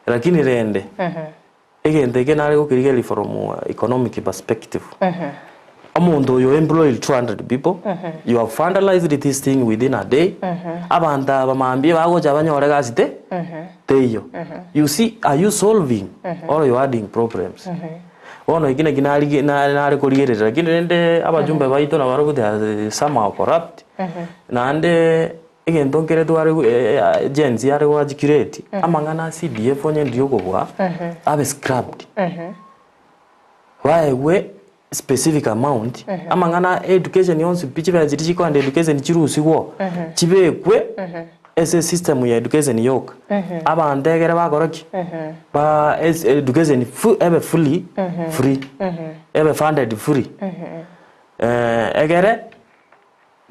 Lakini rende, egento eke nare gokerigereria from economic perspective, omonto oyo employed 200 people, you have vandalized this thing within a day, abanto aba mambia bagocha banyore gasi te teiyo. You see, are you solving or you adding problems? Bono eki naki narige nare korigereria, lakini rende abajumbe baito nabarobwo they are somehow corrupt, naende egento nkere tware Gen Z are goarticulate, amang'ana a CDF onye ndiri okobua, abe scrapped, baegwe specific amount, amang'ana a education yonsi pi chibesa chiria chikoenda education chirusigwe oo, chibekwe ase esystem ya education yoka, abanto ekere bakora ki? Ba ase education fu ebe fully free, ebe funded fully, egere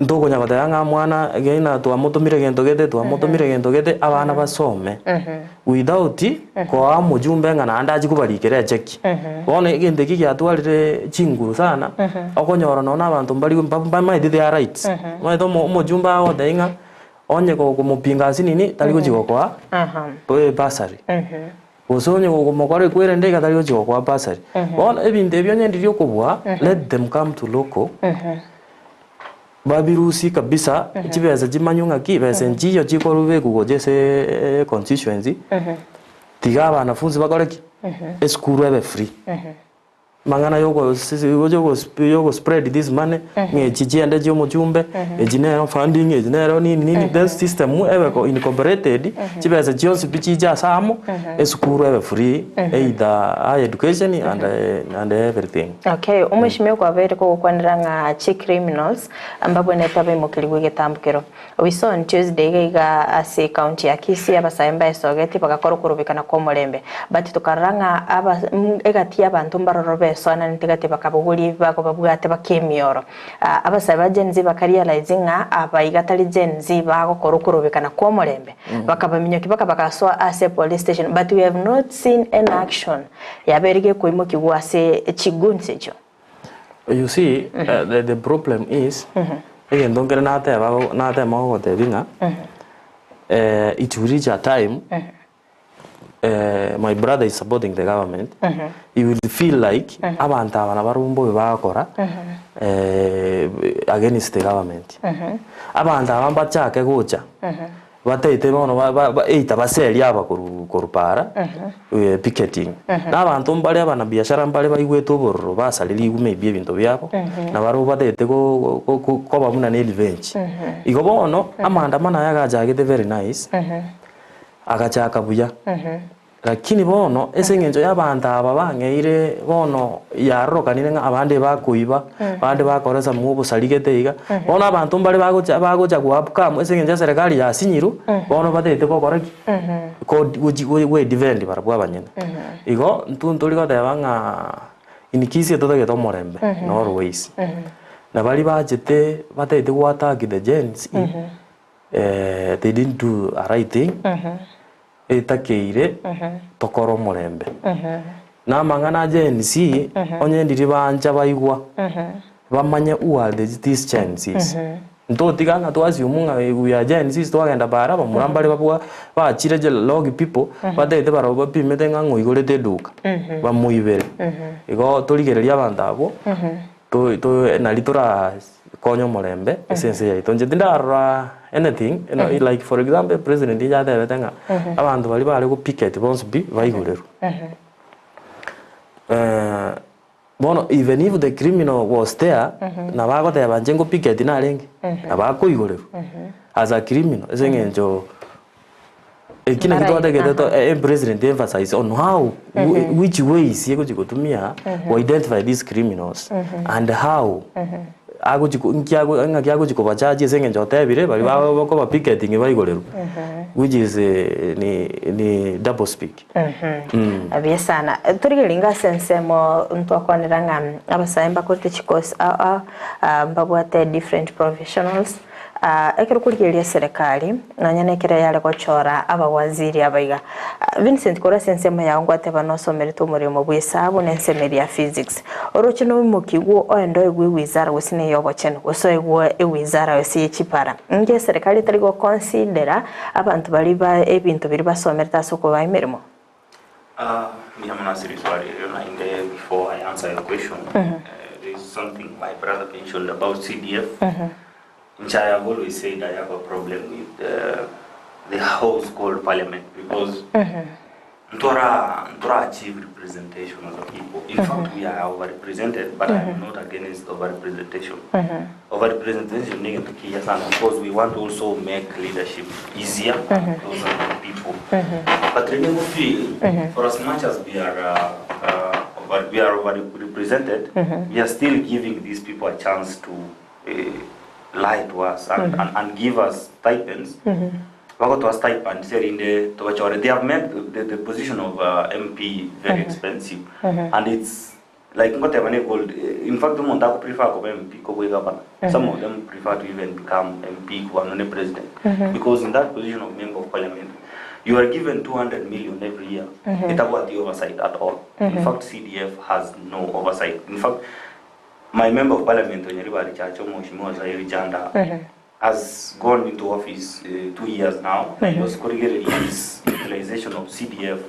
ntokonya goteba ng'a mwana gena twamotomire gento gete twamotomire gento gete, abana basome without koa omojumbe ng'a naende achie kobarikera echeki. Bono egento eki giatwarire chinguru sana, okonyora nonye na abanto mbari mbamaeti their rights, omanyete omo omojumbe agogotebia ng'a Onye gokomopinga ase nini, tari gochia gokoa bursary. Gose onye gokomokora ekwerende iga tari gochia gokoa bursary. Bono ebinto ebi onye ndiri okobua, let them come to local, babirusie kabisa, chibesa chimanywe ng'aki, besa nchiyo chikorwa gocha ase constituency, tiga abanafunzi bakore ki? Esukuru ebe free. Amang'ana yogo spread this money ng'a echi chiende chia omochumbe, echi nero funding, echi nero nini nini, that system ebe incorporated, chibesa chionsi pi chiche ase amo, esukuru ebe free either higher education and and everything. Okay, omweshimiwa kwabeire kogokwanera ng'a chicriminals mbabwenerete abaimokerigwe egetambokero. We saw on Tuesday iga iga ase ecounty ya Kisii abasae mbaesogetie bagakora okorobekana kw'omorembe but tokarora ng'a aba egati y'abanto mbaroro besoananete gati bakabogoria ebibago babwate bakemioro. Abasae ba Gen Z baka realize ng'a aba iga tari Gen Z bagokora okorobekana kw'omorembe bakabaminyokia baka bagasoa ase police station but we have not seen any action yabeire gekoimokigwa ase chigoons echio. You see, the, the problem is, egento nkere nateba natema gogotebia ng'a, it will reach a time, my brother is supporting the government, he will feel like abanto aba nabarobwo mbobe bagokora, against the government. Abanto aba mbachake gocha. Bataete bono either baserie aba korwa para picketing. Na abanto mbare abanabiashara mbare baigwete obororo basarerigwe maybe ebinto biabo, na barobwo bataete koba buna ne revenge. Igo bono amaandamano aya agachagete very nice, agachaka buya. Lakini bono, ase engencho y'abanto aba bang'eire bono yarorokanire ng'a abande bakoiba, abande bakora some obosari gete iga, bono abanto mbare bagocha bagocha go upcome ase engencho eserekari yasinyirwe, bono batagete gokora ki? Ko gochi go defend barabwo abanyene. Igo, intwe ntori goteba ng'a in Kisii totagete omorembe in all ways. Na baria bachete batagete go attack the Gen Z, they didn't do a right thing. Etakeire tokore omorembe. Na amang'ana a Gen Z, onye ndiri bancha baigwa, bamanye who are the these Gen Zs. Ntotiga ng'a twa assume ng'a we are Gen Zs twagenda bara abamura mbare babwa bachire je log people batagete barabwo bapimete ng'a ng'a oigorete eduka bamoibere. Igo torigereria abanto abwo to to nari tora konye omorembe ase ense yaito. Inche tindarora anything like for example president nigo atebete ng'a abanto baria bare go picket bonsi pi baigorerwe. Bono even if the criminal was there, nabo agoteba inche ngo picket narenge, nabo akoigorerwa as a criminal ase eng'encho eki naki twatagete to president emphasize on how which ways egochi gotumia go identify these criminals and how agochi ko nki ago ng'aki agochi kobacharge ase eng'encho otebire baria bakoba picketing baigorerwe which is ni ni double speak. Buya sana. Torigereria inga ase ensemo ntwakwanera ng'a abasae mbakorete chikosi ao ao, ah, mbabwate different professionals. Ah, ekero okorigereria eserekari, nonya na ekero yare gochora abawaziri aba iga. Vincent korwa ase ensemo yao ngwateba nosomerete omoremo bw'esabu na ensemo eria ya physics. Oroche noimokigwe oende oegwe ewizara gose na eyobochenu, gose oegwe ewizara gose eye chipara. Inki eserekari etari goconsidera Abanto baria ba ebinto biria basomerete ase okobaa emeremo. Mbuya mono ase riswali erio naende before I answer your question there is something my brother mentioned about CDF inche I have always said I have a problem with the house called parliament because Ntora ntora achieve representation as a people. In fact, we are overrepresented, but I'm not against overrepresentation. Overrepresentation ni gento kiya sana because we want to also make leadership easier and closer to the people. But remember, feel for as much as we are over, we are overrepresented, we are still giving these people a chance to lie to us and, and, and give us stipends. Bagotoa stipends erinde tobachore. They have made the, the position of MP very expensive and it's like ngoteba ne gold. In fact omonto ako prefer koba MP kobua egavana. Some of them prefer to even become MP kobua nonye president because in that position of member of parliament you are given 200 million every year etabwati oversight at all. In fact CDF has no oversight. In fact my member of parliament o Nyaribari Chache Omweshimiwa Zaheer Janda has gone into office 2 years now and he was korigereria his utilization of CDF.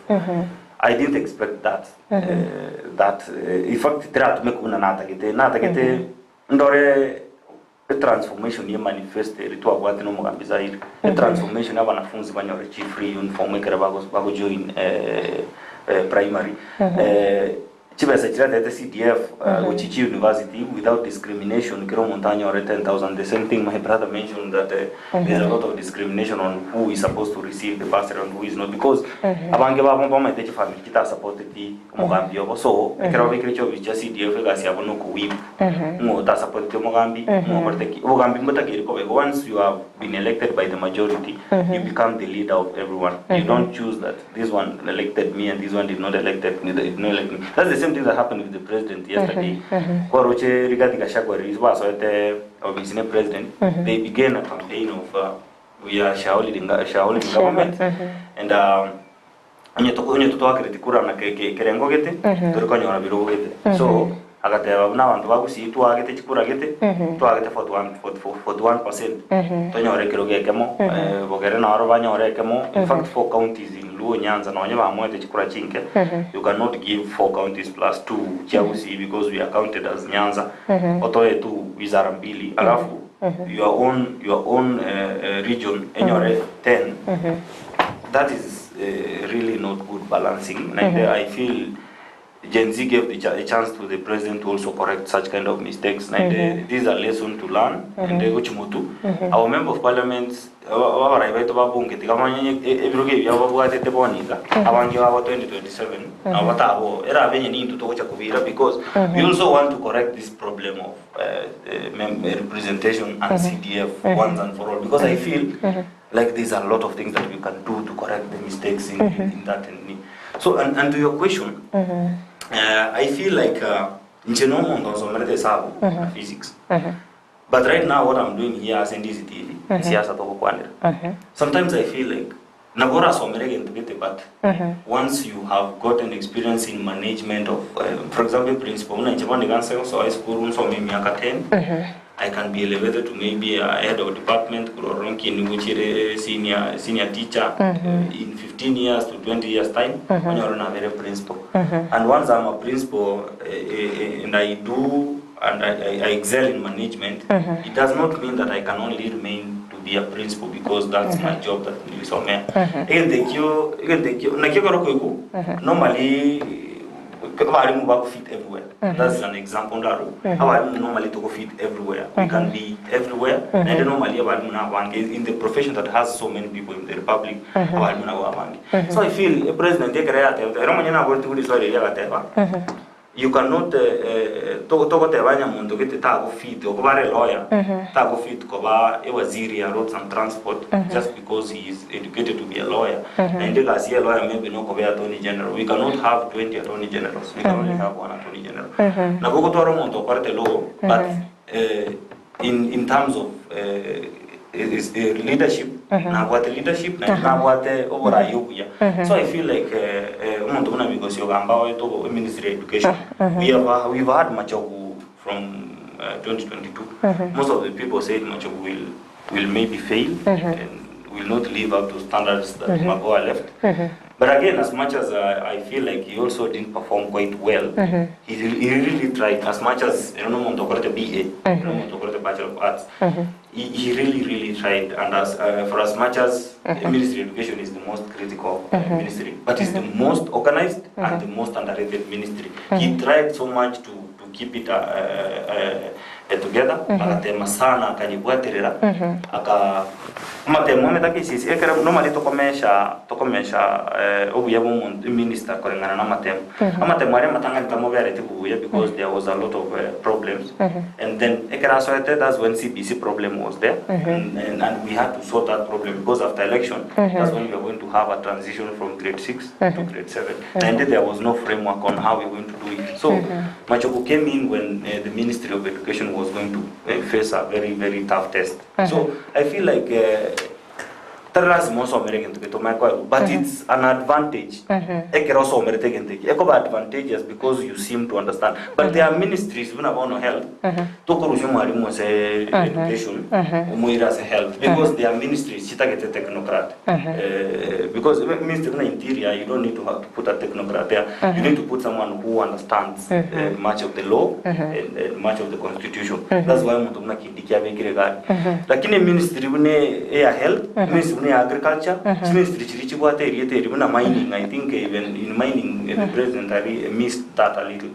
I didn't expect that. That in fact tiratume kuna natagete natagete ndore a transformation ye manifest eri twabwate n'omugambi Zaire a transformation abanafunzi banyore chi free uniform ekere bago bago join primary chibesa chiratete CDF gochichi university without discrimination kero omonto anyore 10,000. The same thing my brother mentioned, that there's a lot of discrimination on who is supposed to receive the bursary and who is not, because abange babo bamaete chifamily chitasupporteti omogambi obo. So ekero babekire chiofisi chia CDF, egasi yabo nokuwip ng'o otasupporteti omogambi, ng'o okorete ki obogambi mbotakeri koba. Once you have been elected by the majority, you become the leader of everyone. You don't choose that this one elected me and this one did not elected me, did not elect me. That's the same thing that happened with the president yesterday. Kwaroche Rigathi Gachagua release basoete obviously president, they began a campaign of we are shareholding government and onye totwakireti kura na kerengo gete turi konyora birogo gete. So agateba buna abantu bagusii twagete chikura gete twagete 41 41% tonyore kero gekemo bogere naro banyore ekemo. In fact, four counties in Luo Nyanza nonye bamwete chikura chinke. You cannot give four counties plus two chia Gusii because we are counted as Nyanza, otoe tu wizara mbili, alafu your own region enyore 10. That is really not good balancing and I feel Gen Z gave a chance to the president to also correct such kind of mistakes. And this is a lesson to learn. And gochimutu our member of parliament abarai baitu babunge tigamanye ebirogo ebi babwatete boninga abangi babo 2027 nabo batabo era abenye nintu togocha kubira, because we also want to correct this problem of representation and CDF once and for all, because I feel like there's a lot of things that we can do to correct the mistakes in that. And so and to your question, I feel like nche no omonto nsomerete hesabu na physics, but right now what I'm doing here as NDC TV, siasa togokwanera. Sometimes I feel like nabora asomere gento gete, but once you have gotten experience in management of for example, principal, muna nche bondi ganse so high school nsome miaka 10. I can be elevated to maybe a head of department korwa ororo nkieni gochiere senior, senior teacher in 15 years to 20 years time onyore nabere principal. And once I'm a principal and I do and I excel in management, it does not mean that I can only remain to be a principal because that's my job that nilisomea. Egento ekio, egento ekio, naki ekero okoigwa, normally abarimu bakofit everywhere. That's an example ndarue. Abarimu normally tokofit everywhere. We can be everywhere. Naende normally abarimu na abange in the profession that has so many people in the republic, abarimu nabo abange. So I feel a president ekero yatebete, ere omonyene naboretigwe riswali erio agateba, You cannot togoteba onye monto gete tagofit okoba are lawyer tagofit koba ewaziri ya roads and transport just because he is educated to be a lawyer naende egasi ya lawyer maybe nokoba attorney general we cannot have 20 attorney generals we can only have one attorney general nabo ogotwara omonto okorete law but in terms of leadership nabwate leadership naende nabwate oborai obuya so I feel like omonto buna Migosi Ogamba oete obo ministry ya education we have we've had Machogu from 2022 most of the people said Machogu will will maybe fail and will not live up to standards that Magoha left But again, as much as I feel like he also didn't perform quite well, he, he really tried. As much as you know, omonto okorete BA, you know, omonto okorete Bachelor of Arts, he really, really tried. And as for as much as Ministry of Education is the most critical ministry, but it's the most organized and the most underrated ministry. He tried so much to keep it together, agatema sana akanyebwaterera aka amatemo amete KCSE ekero normally tokomesha tokomesha obuya bwa omonto minister koreng'ana na amatemo. Amatemo aria amatang'ani tamobereti buya because there was a lot of problems and then ekero asoete that's when CBC problem was there and we had to sort that problem because after election that's when we are going to have a transition from grade 6 to grade 7 naende there was no framework on how we are going to do it. So Machogu came in when the Ministry of Education was going to face a very, very tough test. So I feel like tari lazima osomere egento gete omanye koegwa, but it's an advantage ekero osomerete egento eke ekoba advantageous because you seem to understand. But there are ministries buna bono health, tokorusia omwalimu ase education omoire ase health because there are ministries chitagete technocrat. Because ministry buna interior, you don't need to have to put a technocrat there. You need to put someone who understands much of the law and much of the constitution. That's why omonto buna Kindiki abekire egari. Lakini eministry buna eya health, ministry buna eya agriculture, chiministry chiria chibwate erieta eri buna mining, I think even in mining the president ari missed that a little.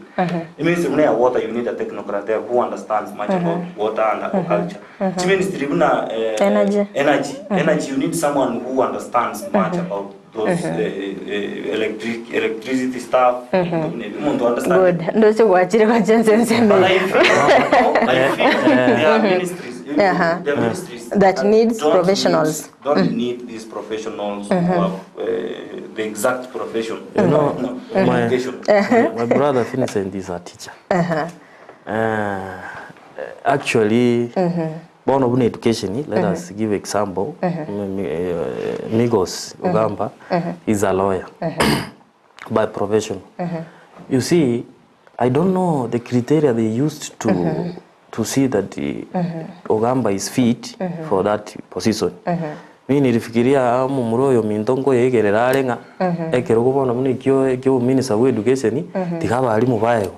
Eministry buna eya water, you need a technocrat there who understands much about water and aquaculture. Chiministry buna Energy. energy, energy, you need someone who understands much about those electricity stuff. Omonto understand. Good. Ndoche gwachire gochia ense ensemo But I eye. feel, no, I feel there are ministries, there are ministries That needs don't professionals. Need, don't need these professionals who have the exact profession. You know, No, my, education. my brother Vincent is a teacher. Actually, born of education, let us give example. Migos Ogamba is a lawyer by profession. You see, I don't know the criteria they used to see that the Ogamba is fit for that position. Mi nilifikiria omomura oyo minto nkoyegerera are ng'a ekero bono buna ekio ekio minister bwa education tiga abarimu baegwe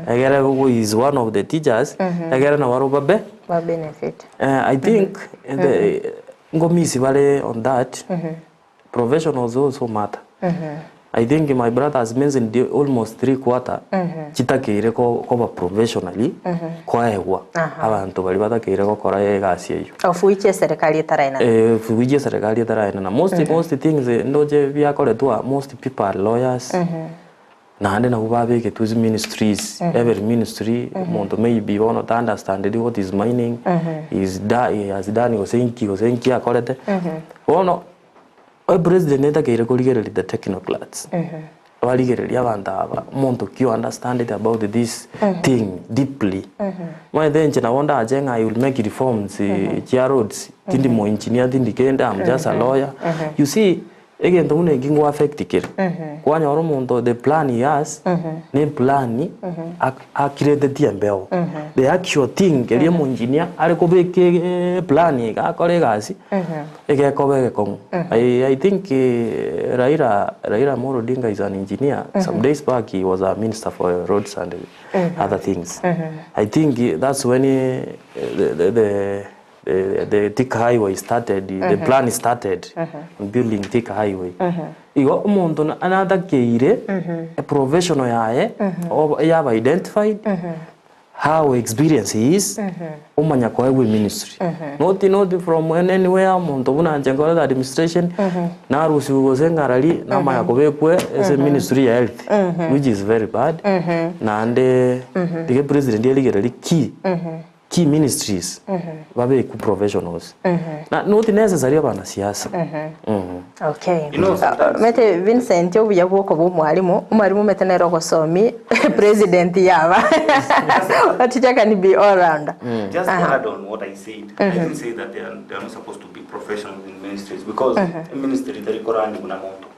egere go is one of the teachers egere nabo babe Ba benefit. I think the ngomisi bare on that professionals also matter. I think my brother has mentioned the almost three quarter chitakeire koba professionally kwaegwa abantu bari batakeire gokora egasi eyo Of which serikali etaraina. Which serikali etaraina most things ndoche biakoretwa most people are lawyers naende nabo babeketwe ase ministries every ministry omonto maybe bono ta understand what is mining is da he has done gose inki gose inki akorete bono e president etakeire korigereria the technocrats barigereria abanto aba omonto ki understand it about this thing deeply maete inche nabo ndache ng'a I will make reforms chia roads tindi mo engineer tindi kende I'm just a lawyer you see. Egento buna eki ngo affect kere. Kwanyora omonto the plan he has, ne eplan akiretetie embeo. The actual thing keria omoengineer are kobeka eplan iga akore egasi, egekoba egekong'u. I think Raila, Raila Amolo Odinga is an engineer, some days back he was a minister for roads and other things. I think that's when the the Thika highway started, the plan started on building Thika highway. Igo omonto natakeire eprofessional yaye yaba identified, how experienced he is, omanya koegwa eministry. Not not from anywhere omonto buna inche nkorete administration, narusiwe gose ng'arari, namanya kobekwa ase eministry ya health, which is very bad, naende tiga epresident erigererie ki. Key ministries babekwe professionals na not necessary abanasiasa. Okay. You know, sometimes- Mete Vincent obuya bwokoba omwalimu, omwalimu mete nere ogosomi president yaba. A teacher can be all rounder. Just to add on what I said, I didn't say that they are not supposed to be professionals in ministries because a ministry teri korani buna monto.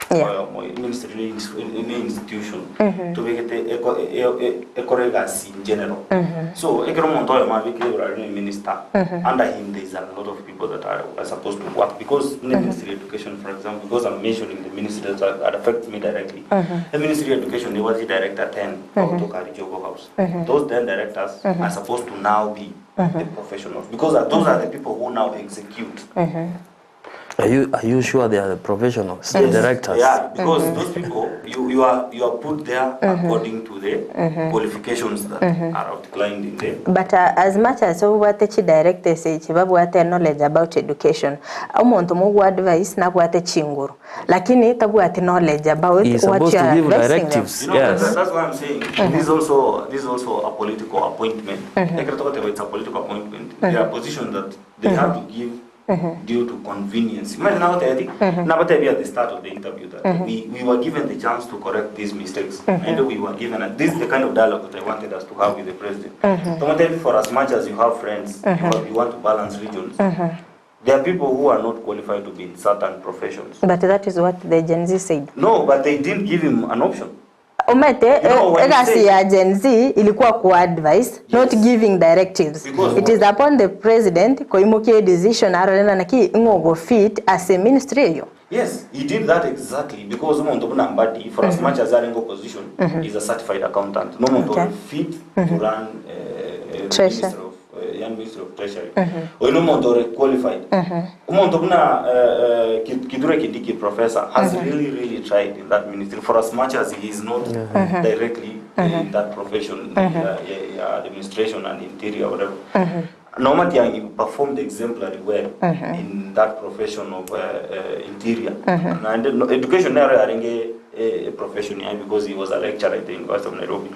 Ministry ne institution tobegete ekore egasi in general. So ekero omonto oyomo abekire igoro aria ne minister, under him there is a lot of people that are supposed to work because in the ministry of education for example, because I'm mentioning the ministry that affects me directly. The ministry of education ebwate director 10 bagotoka aria Jogoo House. Those 10 directors are supposed to now be the professionals because those are the people who now execute. Are you, are you sure they are the professionals, the directors? Yeah, because those people, you are put there according to the qualifications that are outlined in the... But as much as obwate chi directors echi babwate knowledge about education, omonto mogwa advice nabwate chinguru, lakini tabwate knowledge about He's what supposed you to are give advising them. directives. You know, Yes. that's why I'm saying this is also a political appointment. Ekero togoteba it's a political appointment. There are positions that they have to give due to convenience. Imagine now that Nabatebi at the start of the interview that we were given the chance to correct these mistakes. And we were given, a, this is the kind of dialogue that I wanted us to have with the president. Tomatebi, for as much as you have friends, you want to balance regions, there are people who are not qualified to be in certain professions. But that is what the Gen Z said. No, but they didn't give him an option. Umete, You know, when you egasi say- ya Gen Z ilikuwa ku-advise, not Yes. giving directives. Because It is upon the president koimukia decision arorena naki ng'ogo fit as a ministry eyo. Yes, he did that exactly because omonto buna Mbadi, for as much as aringo position, is a certified accountant. No muntu fit to run the Treasury. Minister of, young Minister of Treasury. Oyo omonto ore qualified. Omonto buna Kithure Kindiki professor has really, really tried in that ministry for as much as he is not directly in that profession, administration and interior, whatever. No Matiang'i performed exemplary well in that profession of interior. And no, education nero yaringe a profession yeah, because he was a lecturer at the University of Nairobi.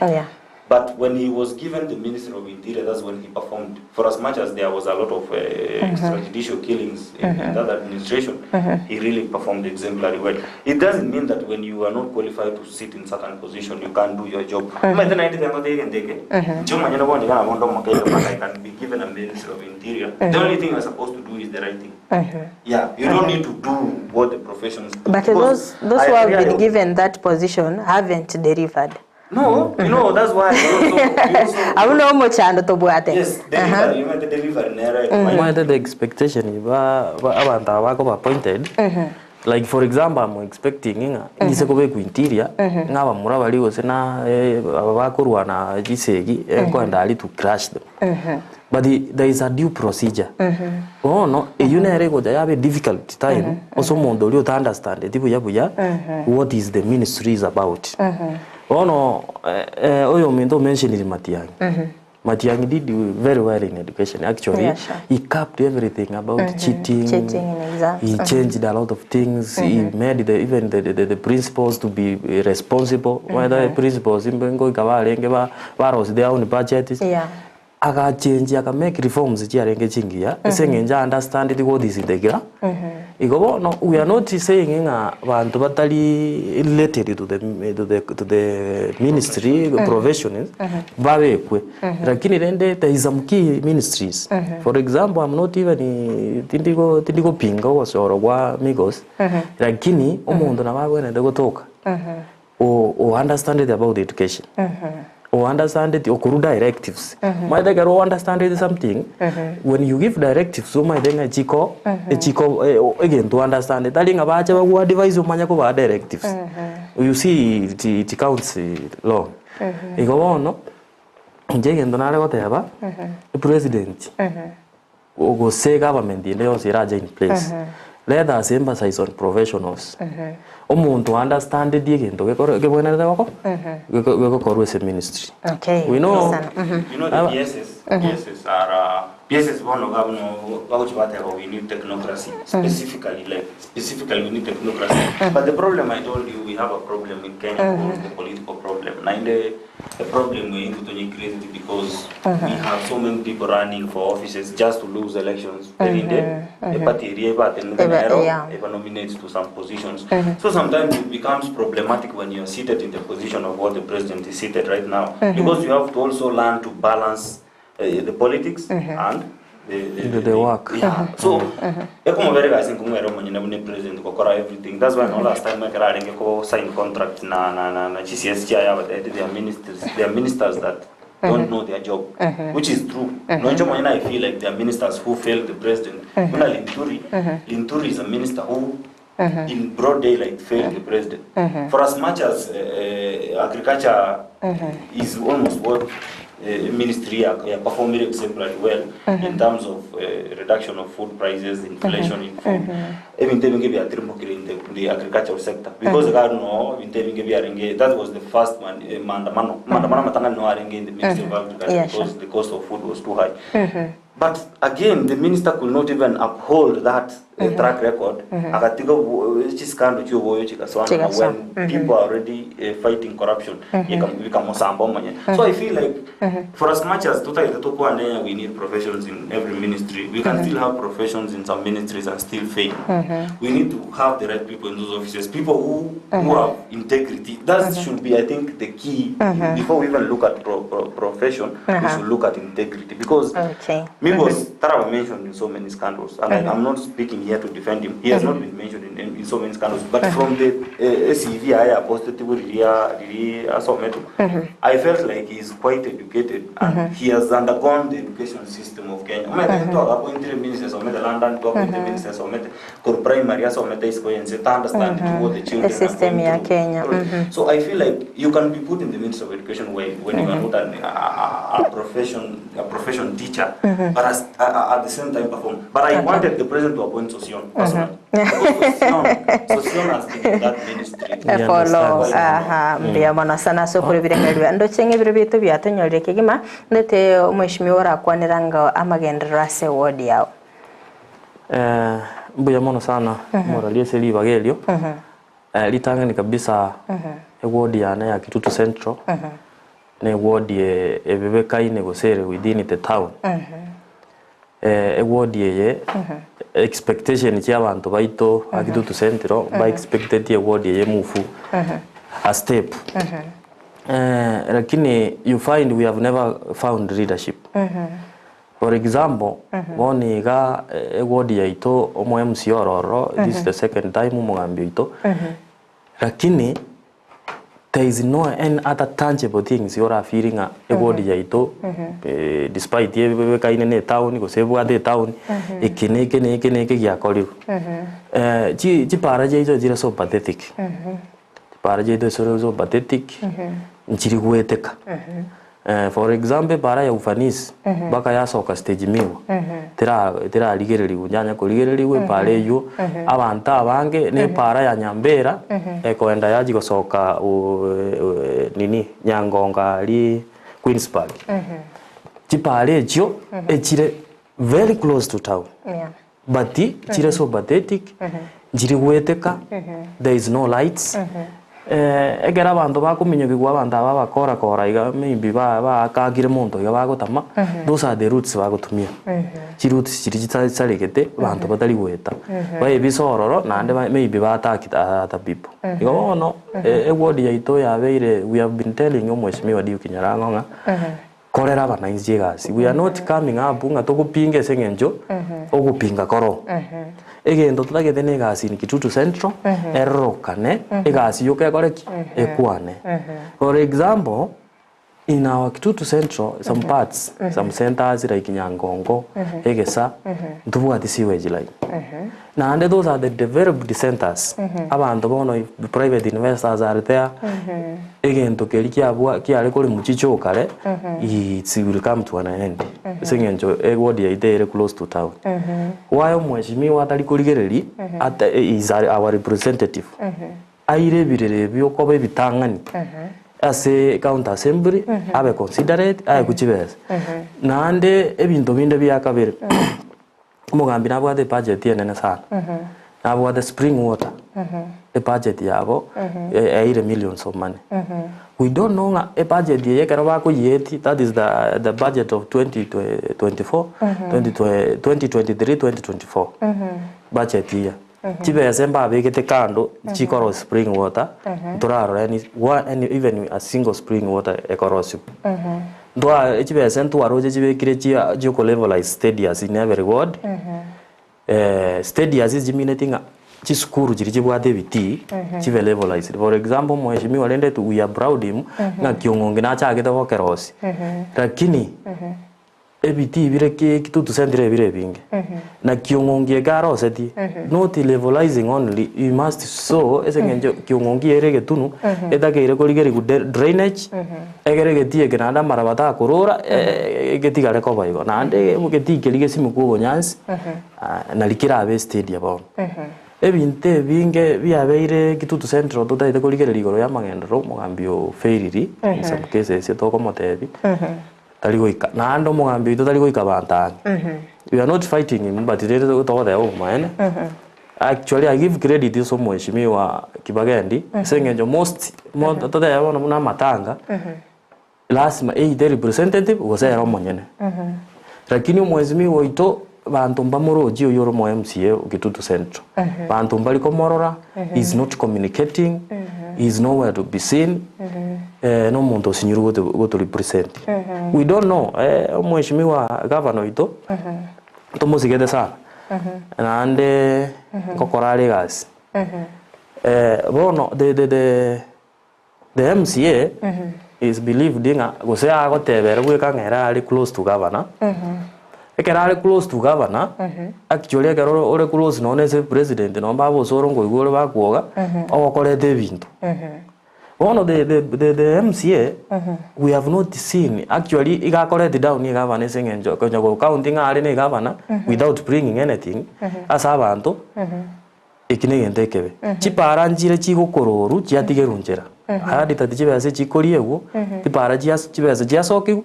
But when he was given the Ministry of Interior, that's when he performed. For as much as there was a lot of extrajudicial killings in that administration, he really performed exemplary well. It doesn't mean that when you are not qualified to sit in certain position, you can't do your job. But then I didn't know they can take it. I can be given a Ministry of Interior. The only thing you're supposed to do is the right thing. Yeah, you don't need to do what the professions do. But Because those I who have really been given that position haven't delivered. No, you know, that's why you also Hauna omochando tobwate. Yes, delivery, you meant the delivery nera. Mwete the expectation ba abantu abako appointed. Like for example, I'm expecting ng'a ngise kobekwa interior ng'a abamura bari gose na aba bakorwana chisegi nkoenda ari to crush them. But there is a due procedure. Oh no, eyo nere gocha yabe difficult time. Ose omonto oria ota understand ti buya buya what is the ministry is about. Oh no, oyo ominto mentioned Matiang'i. Matiang'i did very well in education. Actually, Yeah, sure. he capped everything about cheating. Cheating in exams. He changed a lot of things. He made even the principals to be responsible. Whether the principals in Bengo, Kabalenge, Baros, their own budget. Agachenjia aka make reforms chiarenge chingiya ase eng'encho a understandeti what is in the gra igo bono we are not saying ng'a banto batari related to the to the to the ministry professions babekwe lakini rende there is some key ministries for example I'm not even tindigo tindigopinga ogochorwa kwa Migos lakini omonto nabo abwenerete gotoka o o understandeti about education o understandeti okorwa directives omanyete ekero o understandeti something when you give directives omanyete ng'a echiko echiko egento o understandeti tari ng'a bache bago advise omanye kobaa directives you see it it counts wrong. Igo bono inche egento nare goteba epresident gose government ende yonsi erache in place, let us emphasize on professionals. Omonto ounderstandeti egento gekoro kebwenerete goko geko gegokorwa ase ministry. Okay, We know sana. You know the aba- PSs, PSs are uh, PSs bono ga bono bagochi bateba we need technocracy specifically like specifically we need technocracy. But the problem I told you we have a problem in Kenya called the political problem. Nainde The problem we into Tonyi created because we have so many people running for offices just to lose elections. Erinde, a party area Eba- nero yeah. eba nominates to some positions. So sometimes it becomes problematic when you are seated in the position of what the president is seated right now, because you have to also learn to balance the politics and the, The- the work. Yeah. So ekomobere gasi nkumwera omonyene buna president gokora everything. That's why no last time ekero arenge ko sign contract na na na, na GCS chia yaba they are ministers they are ministers that don't know their job which is true. Noncho monyene I feel like there are ministers who failed the president. Buna Linturi Linturi is a minister who in broad daylight failed the president. For as much as agriculture is almost what ministry ya, ya performing exemplary well in terms of reduction of food prices, inflation in food. Ebintu ebinge byatirumukire in the, the agricultural sector because mm no ebintu ebinge byarenge that was the first man, maandamano maandamano matanga no arenge in the ministry of agriculture Yeah, sure. because the cost of food was too high. But again, the minister could not even uphold that track record. Akatiga chiskando chiyoboyo chikaswana Chikaswana. when people are already fighting corruption. Ikamusamba mwenye. So I feel like for as much as tutaita tukua nenya we need professions in every ministry, we can still have professions in some ministries and still fail. We need to have the right people in those offices, people who, who have integrity. That should be, I think, the key. Before we even look at pro, pro, profession, we should look at integrity because Okay. Migos Taraba mentioned in so many scandals, and I, I'm not speaking here to defend him. He has not been mentioned in, in, in so many scandals. But from the CV I posted I felt like he is quite educated and he has undergone the education system of Kenya. Mm-hmm. Appointed ministers of London, to appointed ministers of primary, to understand what the children The system are going ya through. Kenya. So I feel like you can be put in the Ministry of Education when, when you are not an, a, a, a profession a profession teacher, but as, at the same time perform. But I wanted the president to appoint Sosion personally. Because Sosion, Sosion has been in that ministry. Yeah. follow understand. aha mbuya mono sana ase okorebirengerwa ndoche ng'ebiro bitu biatonyorire kegima ndete omweshimiwa orakwanera nga amagenderero ase ward yao Eh, mbuya mono sana morarie ase ribaga erio eh, ritang'ani kabisa eward yane ya Kitutu Central na eward ebebekaine gose ere within the town eh, eward eye expectation chia abanto baito a Kitutu Central ba expected eward eye move a step eh, lakini you find we have never found leadership For example, bono iga eward yaito omo MC ororo this is the second time omogambi oito lakini there is no any other tangible things ora feeling ng'a eward yaito eh, despite ebebekaine na etown gose ebwate etown eke na eke na eke na eke giakorirwe eh, chi chipara chiaito chire so pathetic chipara chiaito chire so pathetic nchiri goeteka Eh, for example bara ya ufanisi mpaka yasoka stage miwa tira tirarigereriwa nyanya korigereriwa epara eywo abanto abange na epara ya nyambera ekoenda yachi gosoka nini nyangonga aria Queens Park chipara echio echire very close to town yeah. but chire so pathetic nchiri goeteka there is no lights. Ekero abanto bakominyokigwa abanto aba abakora kora iga maybe ba baakakire monto iga bagotama, those are the routes bagotumia. Chiroutes chiria chisaregete abanto batari goeta. Baebisa ororo naende ba maybe ba attack other people. Igo bono eward yaito yabeire we have been telling omweshimiwa Duke Nyarang'o ng'a korera abanainchi egasi. We are not coming up ng'a togopinga ase eng'encho ogopinga koroo. Egento totagete na egasi in Kitutu Central, erorokane, egasi yoka ekore ki? Ekwane. For example, in our Kitutu Central, some parts, some centers like Nyangongo, Egesa, ntobwati sewage line. Naende those are the developed centers, abanto bono private investors are there, egento keria kiabwa kiare koremwa chichoo kare, it's will come to an end ase eng'encho eward yaito ere close to town. Why omweshimiwa atari korigereria ata is our representative, aire ebirero ebi okoba ebitang'ani ase county assembly, abe considerate, aekwe chibesa. Naende ebinto binde bia kabere. Omogambi nabwate ebudget enene sana, nabwate spring water, ebudget yabo eire millions of money. We don't know ng'a ebudget eye ekero bakoyeeti that is the the budget of 2024, 2023, 2024 budget year. Chibesa mbabegete kando chikorosia spring water, ntorarora any one even a single spring water ekorosigwa. Ntwa chibesa ntwaroche chibekire chia chiokolevelize stadiums in every ward, stadiums chimineti ng'a chisukuru chiria chibwate ebitii chibe levelized. For example omweshimiwa rende we are proud him ng'a Kiong'ongi nachagete gokerosia, lakini Ebitii bire ki kitutusentire ebire ebinge, na kiong'ongi eke arosetie, not levelizing only, you must sow ase eng'encho kiong'ongi ere egetunu, etakeire korigerigwa de drainage, egere egetii eke naende amaraba takorora, getigare koba igo. Naende egetii keria gesimekwe obonyansi, nari kerabe estedia bono. Ebinto ebinge biabeire Kitutu Central totaete korigereria igoro ya amagenderero, omogambi o failiri in some cases tokomotebia. Tari goika, naende omogambi oito tari goika abanto ang'e. We are not fighting him but rende togoteba obomaene. Actually I give credit ase omweshimiwa Kibagendi, ase eng'encho most mo totebe bono buna amatanga, lasima either representative gose ere omonyene. Lakini omweshimiwa oito banto mbamorochi oywo ore omo MCA o Kitutu Central. Banto mbari komorora, he is not communicating, he is nowhere to be seen, na omonto osinyirwe goto goto represent. We don't know, omweshimiwa gavana oito, tomosigete sana, naende ngokora are egasi. Bono the the the The MCA is believed ng'a gose agoteba ere bweka ng'a ere are close to governor, ekero are close to governor, actually ekero ore close nonye na ase president nonye baba osoro nkoigwa ore bakwoga, ogokoreta ebinto. Bono the the the the MCA, we have not seen actually iga akoreti down egavana ase eng'encho konya go counting ng'a are na egavana without bringing anything ase abanto. Eki negento ekebe. Chipaara nchire chigokororwa chiatigerwa nchera. Ahadi tati chibesa echikoriegwa, chipaara chias chibesa chiasokigwa,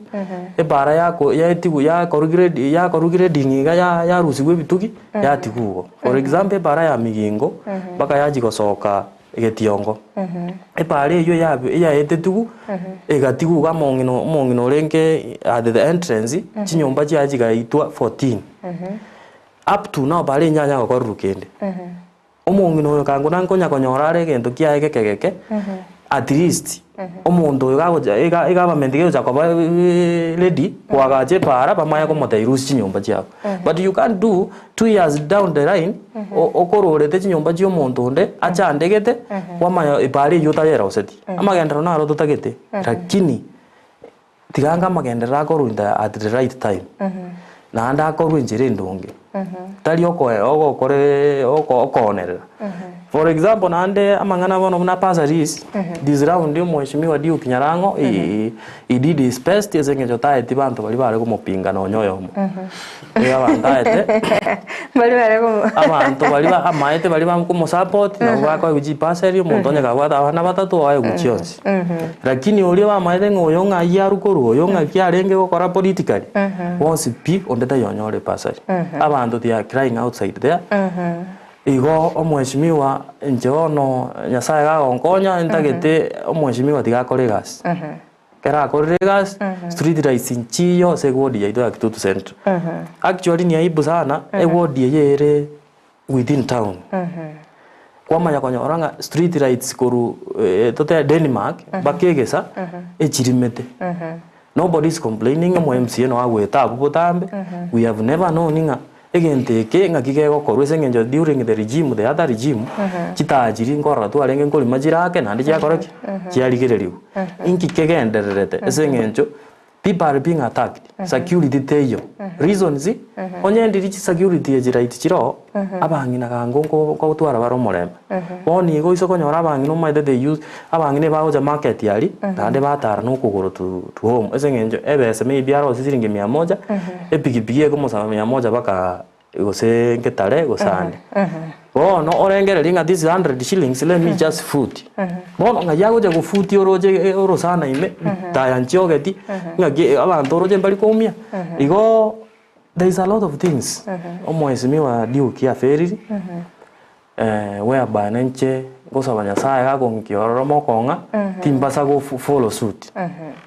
epaara yako yaetigwa yakorwa grade yakorwa grading iga ya yarusigwa ebitugi, yatigwa igo. For example epaara ya Migingo, mpaka yachia gosoka Getiongo. Epaara eywo yabe eyaetetigwe, egatigwa igo among'ina omong'ina orenge at the entrance, chinyomba chiaye chigaitwa 14. Up to now bare inyanya gokorerwa kende. Omong'ina oyo kango nankonya konyora are egento kiaye geke geke, at least omonto oyo gagocha ega egovernment gegocha koba ready koagacha epaara bamanye komotebia rusia chinyomba chiabo. But you can't do 2 years down the line o- okororete chinyomba chia omonto onde achandegete, kwamanya epaara eywo otayeroseti. Amagenderero naro totagete, lakini Tiga anga amagenderero akorwe in the at the right time, naende akorwe enchera endonge, tari okoe ogokore oko okoonerera. For example naende amang'ana bono buna bursaries, this round omweshimiwa Duke Nyarang'o he he did his best ase eng'encho taeti banto baria bare komopinga nonye oyomo. Nigo abanto aete, Baria bare komo abanto baria ba amaete baria bakomosupport nabo bakoegwa chibursary, omonto onye kabwate abana batato oegwe chionsi. Lakini oria bamaete ng'a oyo ng'ai arwe korwa, oyo ng'aki arenge gokora politically, bonsi pi onde taiyo onyore bursary. Abanto they are crying outside there. Igo omweshimiwa inche bono Nyasaye gagonkonya ntagete omweshimiwa tiga akore egasi. Ekero akorire egasi, street lights nchiyo ase eward yaito ya Kitutu Central. Actually ni aibu sana, eward eye ere within town. Kwamanya konyora ng'a street lights korwa totebe Denmark mpaka egesa, echirimete. Nobody is complaining, omo MCA noe agoeta abwo botambe, we have never known ng'a egento eke ng'aki kegokorwa ase eng'encho during the regime, the other regime, chitaya chiria nkorora twarenge nkorima chirake naende chiakora ki? Chiarigereriwa. Inki kegendererete ase eng'encho people are being attacked, security teiyo, reasons, onye ndiri chisecurity echi right chire oo, abang'ina gango nko nkotwara bare omorembe. Bono igo oise konyora abang'ina omanyete they use, abang'ina ebagocha market aria, naende batara na okogoro to to home ase eng'encho ebesa maybe arosie siringi mia moja, epikipiki ekomosaba mia moja mpaka gose ngetare gose ande. Bono orengererie ng'a this hundred shillings let me just foot. Bono ng'ai agocha gofutia oroche orosana ime, taya nchiogeti, ng'aki abanto oroche mbari koumia. Igo there is a lot of things omwesimwa Duke aferiri. Whereby ninche ngosaba Nyasaye gakong'ikia ororo mokong'a, timbasa go follow suit,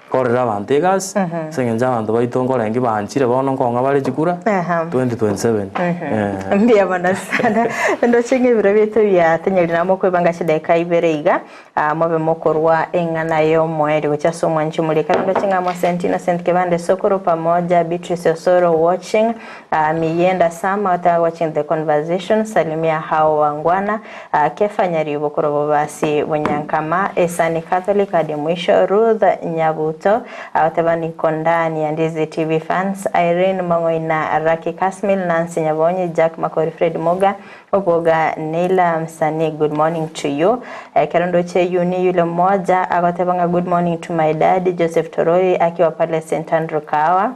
nkorere abanto egasi, ase eng'encho abanto baito nkorenge banchire bono nkong'a bare chikura, 2027 eh. Mbuya mono sana. Ndoche ng'a ebiro biaito biatenyeria nabo mokoebanga chidakika ibere iga, ah, mobe mokorwa eng'ana y'omoerio gochia ase omwanchi omoria. Ekero ndoche ng'a Mosenti Innocent Kebande Sokoro pamoja Beatrice Osoro watching, ah, Miyenda Sam out watching the conversation, salimia hao wangwana, ah, Kefa Nyaribo korwa Bobasi Bunyankama, Esani Catholic hadi mwisho, Ruth Nyabuto agoteba niko ndani ya Ndizi TV fans, Irene Mang'oina, Raki Kasmil, Nancy Nyabonyi, Jack Makori, Fred Muga, Oboga Neila Msanii, good morning to you. Ekero ndoche Yuni yule mmoja agoteba ng'a good morning to my dad Joseph Torori akiwa pale St Andrew Kahawa.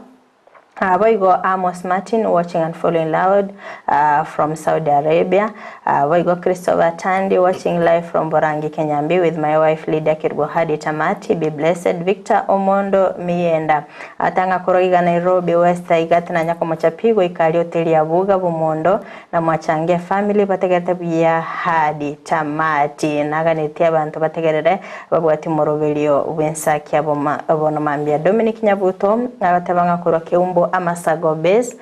Boigo Amos Martin watching and following loud from Saudi Arabia. Boigo Christopher Tandi watching live from Borangi Kenyambi with my wife Lydia Kirgo Hadi Tamati. Be blessed. Victor Omondo Miyenda atanga korwa iga Nairobi West iga tinanya komocha pi goika aria hoteli ya Buga Bomondo na mwachange family bategerete buya hadi tamati. Naganetie abanto bategerere babwati moroberio bw'ensaki bono mambia. Dominic Nyabuto agateba ng'a korwa Keumbu Amasago Base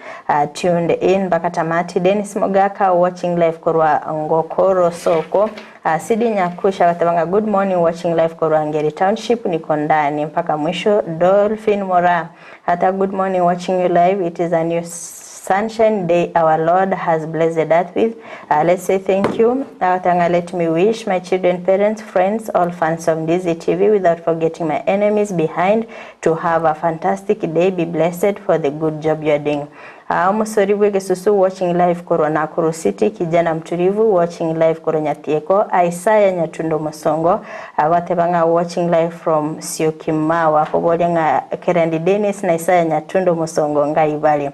tuned in mpaka tamati. Dennis Mogaka watching live korwa Ngokoro Soko. Sidi Nyakusha agateba ng'a good morning watching live korwa Ngeri Township niko ndani mpaka mwisho. Dolphin Mora ata good morning watching you live it is a new sunshine day our Lord has blessed us with. Let's say thank you. Agatanga let me wish my children, parents, friends, all fans of Ndizi TV without forgetting my enemies behind to have a fantastic day. Be blessed for the good job you are doing. Omosori bw'egesusu watching live korwa Nakuru City, kijana mtulivu watching live korwa Nyatieko, Isaiah Nyatundo Mosongo agoteba ng'a watching live from Syokimau, akoboria ng'a Kerendi Dennis na Isaiah Nyatundo Mosongo ngai bare.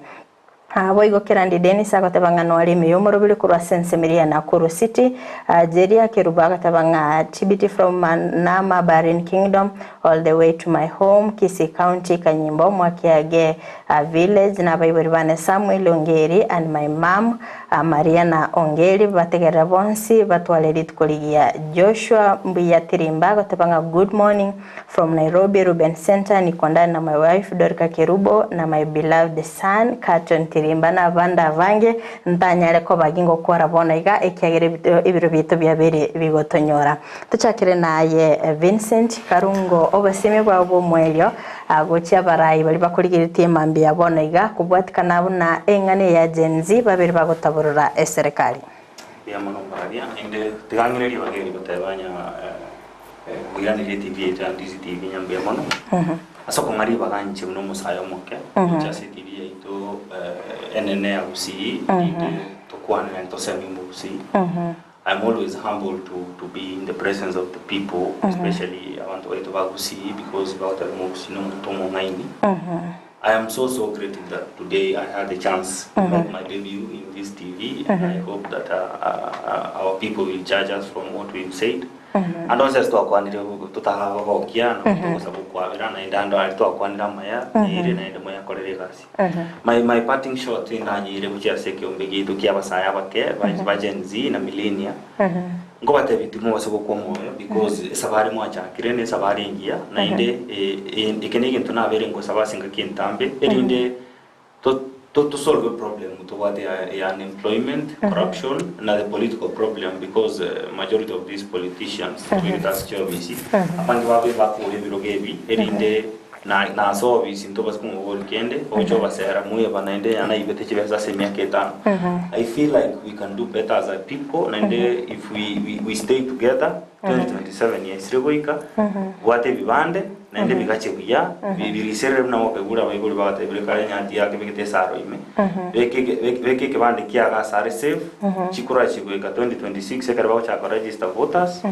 Boigo Kerandi Dennis agoteba ng'a noare ime y'omorobiri korwa ase ensemeri ya Nakuru City, Jeria Kerubo agateba ng'a TBT from Manama Bahrain Kingdom all the way to my home Kisii County Kanyimbo Mwakiage Village na abaibori bane Samuel Ongeri and my mum Mariana Ongeri bategerere bonsi batware rituko rigiya Joshua Mbuya Tirimba agoteba ng'a good morning From Nairobi Ruben Center niko ndani na my wife Dorika Kerubo na my beloved son Carlton Tirimba na abande abange ntanyare koba gingokora bono iga ekiagera ebiro biaito biabeire bigotonyora. Tochakere naye Vincent Karungo obosemi bwao bw'omoerio gochia abarai baria bakorigeretie emambia bono iga kobwatikana buna eng'ana eye ya Gen Z babere bagotaborora eserekari. Mbuya mono mboraria, naende tiga ng'ire ribaga eri goteba ng'a Koiraneria etibi yaito ya Ndizi TV ng'a mbuya mono ase okong'a ribaga inche buna omosae omoke gocha ase etibi yaito enene ya Gusii erinde tokwane naende tosemi omogusii. I'm always humbled to be in the presence of the people especially abanto baito ba Gusii because bagoteba omogusii na omonto omong'aini. I am so so grateful that today I had the chance to make my debut in this TV and I hope that our people will judge us from what we've said. Ande onsi ase twakwanire totarabagokia nabo togosaba okwabera naende ande aria twakwanire amaya nere naende moyakorere egasi. My my parting shot ndanyeire gochia ase ekeombe giaito kia abasae abake ba Gen Z na millennia, nkobatebia timobasa gokwa omoyo because esabari mwachakire na esabari engiya naende eke na egento nabeire ngosaba ase engaki entambe erinde to to solve problem tobwate ya unemployment, corruption na the political problem because majority of these politicians tobegete ase chiofisi abange babo ebakogora ebirogo ebi erinde Na na ase obisi ntobase komoboria kende, ogocha obasera mweba naende yane aibete chibesa ase emiaka etano. I feel like we can do better as a people naende if we, we, we stay together 2027 yaisire goika, bwate ebibande naende bigache buya, bi- biriserere buna mokaigure abaibori bagatebire kare nyati yakebegete esaro ime, beka eke- beka beka ekebande kiago ase are safe, chikura chigoika 2026 ekero bagochaka koregister voters,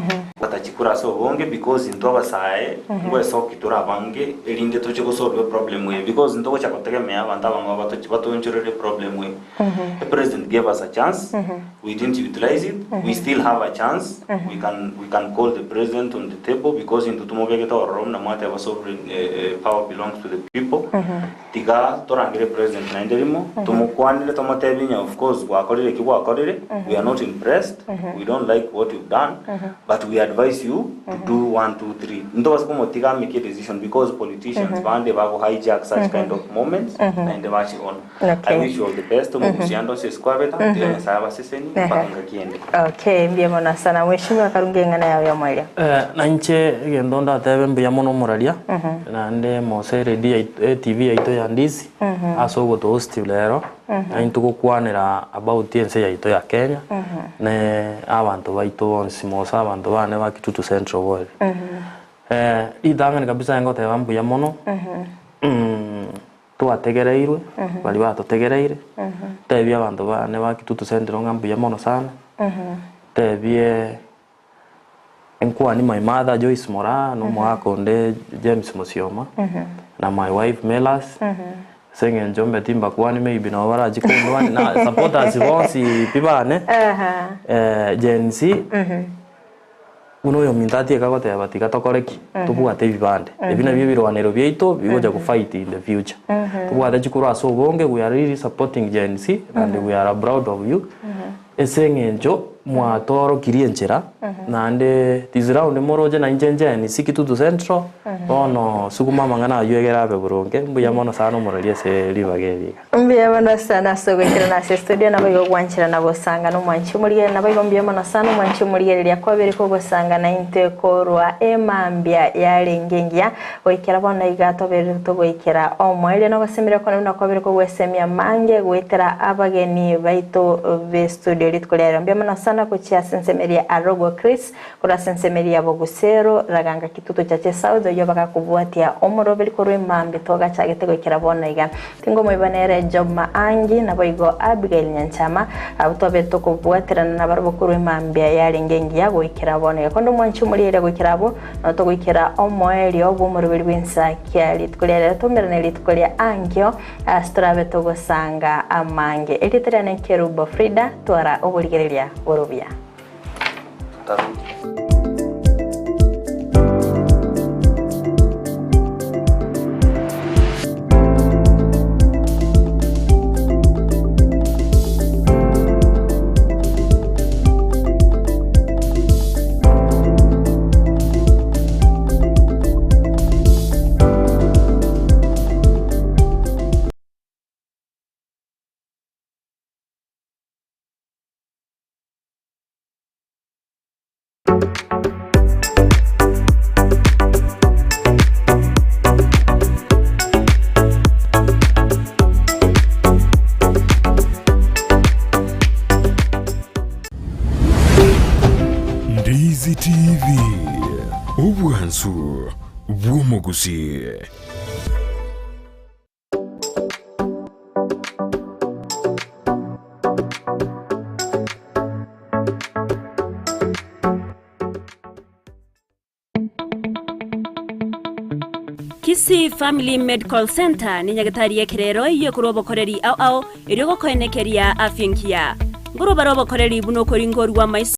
Batachikure ase obonge because intwe abasae ngwesoki tore abange erinde toche gosolve eproblem eye because ntogocha gotegemea abanto abang'ao batoche batoonchorere eproblem eye. The president gave us a chance, we didn't utilize it, we still have a chance, we can we can call the president on the table because intwe tomobegete ororo buna mwateba sovereign power belongs to the people. Tiga torangere president naende rimo, tomokwanere tomotebie ng'a of course gwakorire eki gwakorire, we are not impressed, we don't like what you've done, but we advise you to do one, two, three. Ntobase komotiga amake decision because politicians bande bago hijack such kind of moments naende bachiona. I Okay. wish you all the best, omogusia ande onsi ase kwabeta, tiga Nyasaye abasesenie mpaka engaki ende. Okay, mbuya mono sana mheshimiwa Karungi eng'ana yao y'omoerio. Na inche egento ndatebe mbuya mono omoraria, naende mose eredio yaito etv yaito ya Ndizi ase ogotohost rero, na intwe gokwanera about ense yaito ya Kenya, ne abanto baito bonsi mose abanto bane ba Kitutu Central Ward. Ritang'ani kabisa ngoteba mbuya mono, twategereirwe, baria batotegereire, ntebie abanto bane ba Kitutu Central ng'a mbuya mono sana, ntebie nkwani my mother Joyce Moraa na omogaka onde James Musioma, na my wife Melas, ase eng'encho mbe timbakwani maybe nabo barachie kondwania na supporters bonsi pi bane, Gen Z. Buna oyominto atieka goteba tiga tokore ki? Tobwate ebibande. Ebi nabio ebirwanero biaito bigocha go fight in the future. Tobwate chikura ase obonge, we are really supporting Gen Z and we are proud of you ase eng'encho mwatorokirie enchera naende this round moroche nainche Gen Z Kitutu Central bono sukuma amang'ana aywo egere abe boronge. Mbuya mono sana omoreri ase ribaga eri iga. Mbuya mono sana ase ogoikerana ase estudio naboigo ogwancherana gosanga nomwanchi omorigereria naboigo mbuya mono sana omwanchi omorigereria kwabere kogosanga naintwe korwa emambia yarenge engiya goikera bono iga toberire togoikera omoerio nogosemeria kwane buna kwabere kogwesemia mange goetera abageni baito be studio rituko ria rero mbuya mono sana gochia ase ensemeria Arogo Chris Korwa ase ensemo eria ya bogusero, raganga kitutu chache south, oyio bagakobwatia omoroberi korwa emambia togachagete goikera bono iga. Tingomoiba nere Job Maangi, naboigo Abigail Nyanchama, abwo twabete tokobwaterana nabarabwo korwa emambia yarenge engiya goikera bono iga. Konde omwanchi omorigereria goikera abwo, nabo togoikera omoerio bw'omoroberi bw'ensakia rituko ria rero toumerane rituko ria ankio, ase torabe togosanga amange. Erieta riane Kerubo Frida, twara oborigereria bore obuya. Ndizi TV, obwansu bw'omogusii. Kisii Family Medical Centre nenyagetari y'ekerero eyio ekorwa obokoreri ao ao erio gokoenekeria afya engiya. Nkorwa bare obokoreri buna okoringorwa amaiso.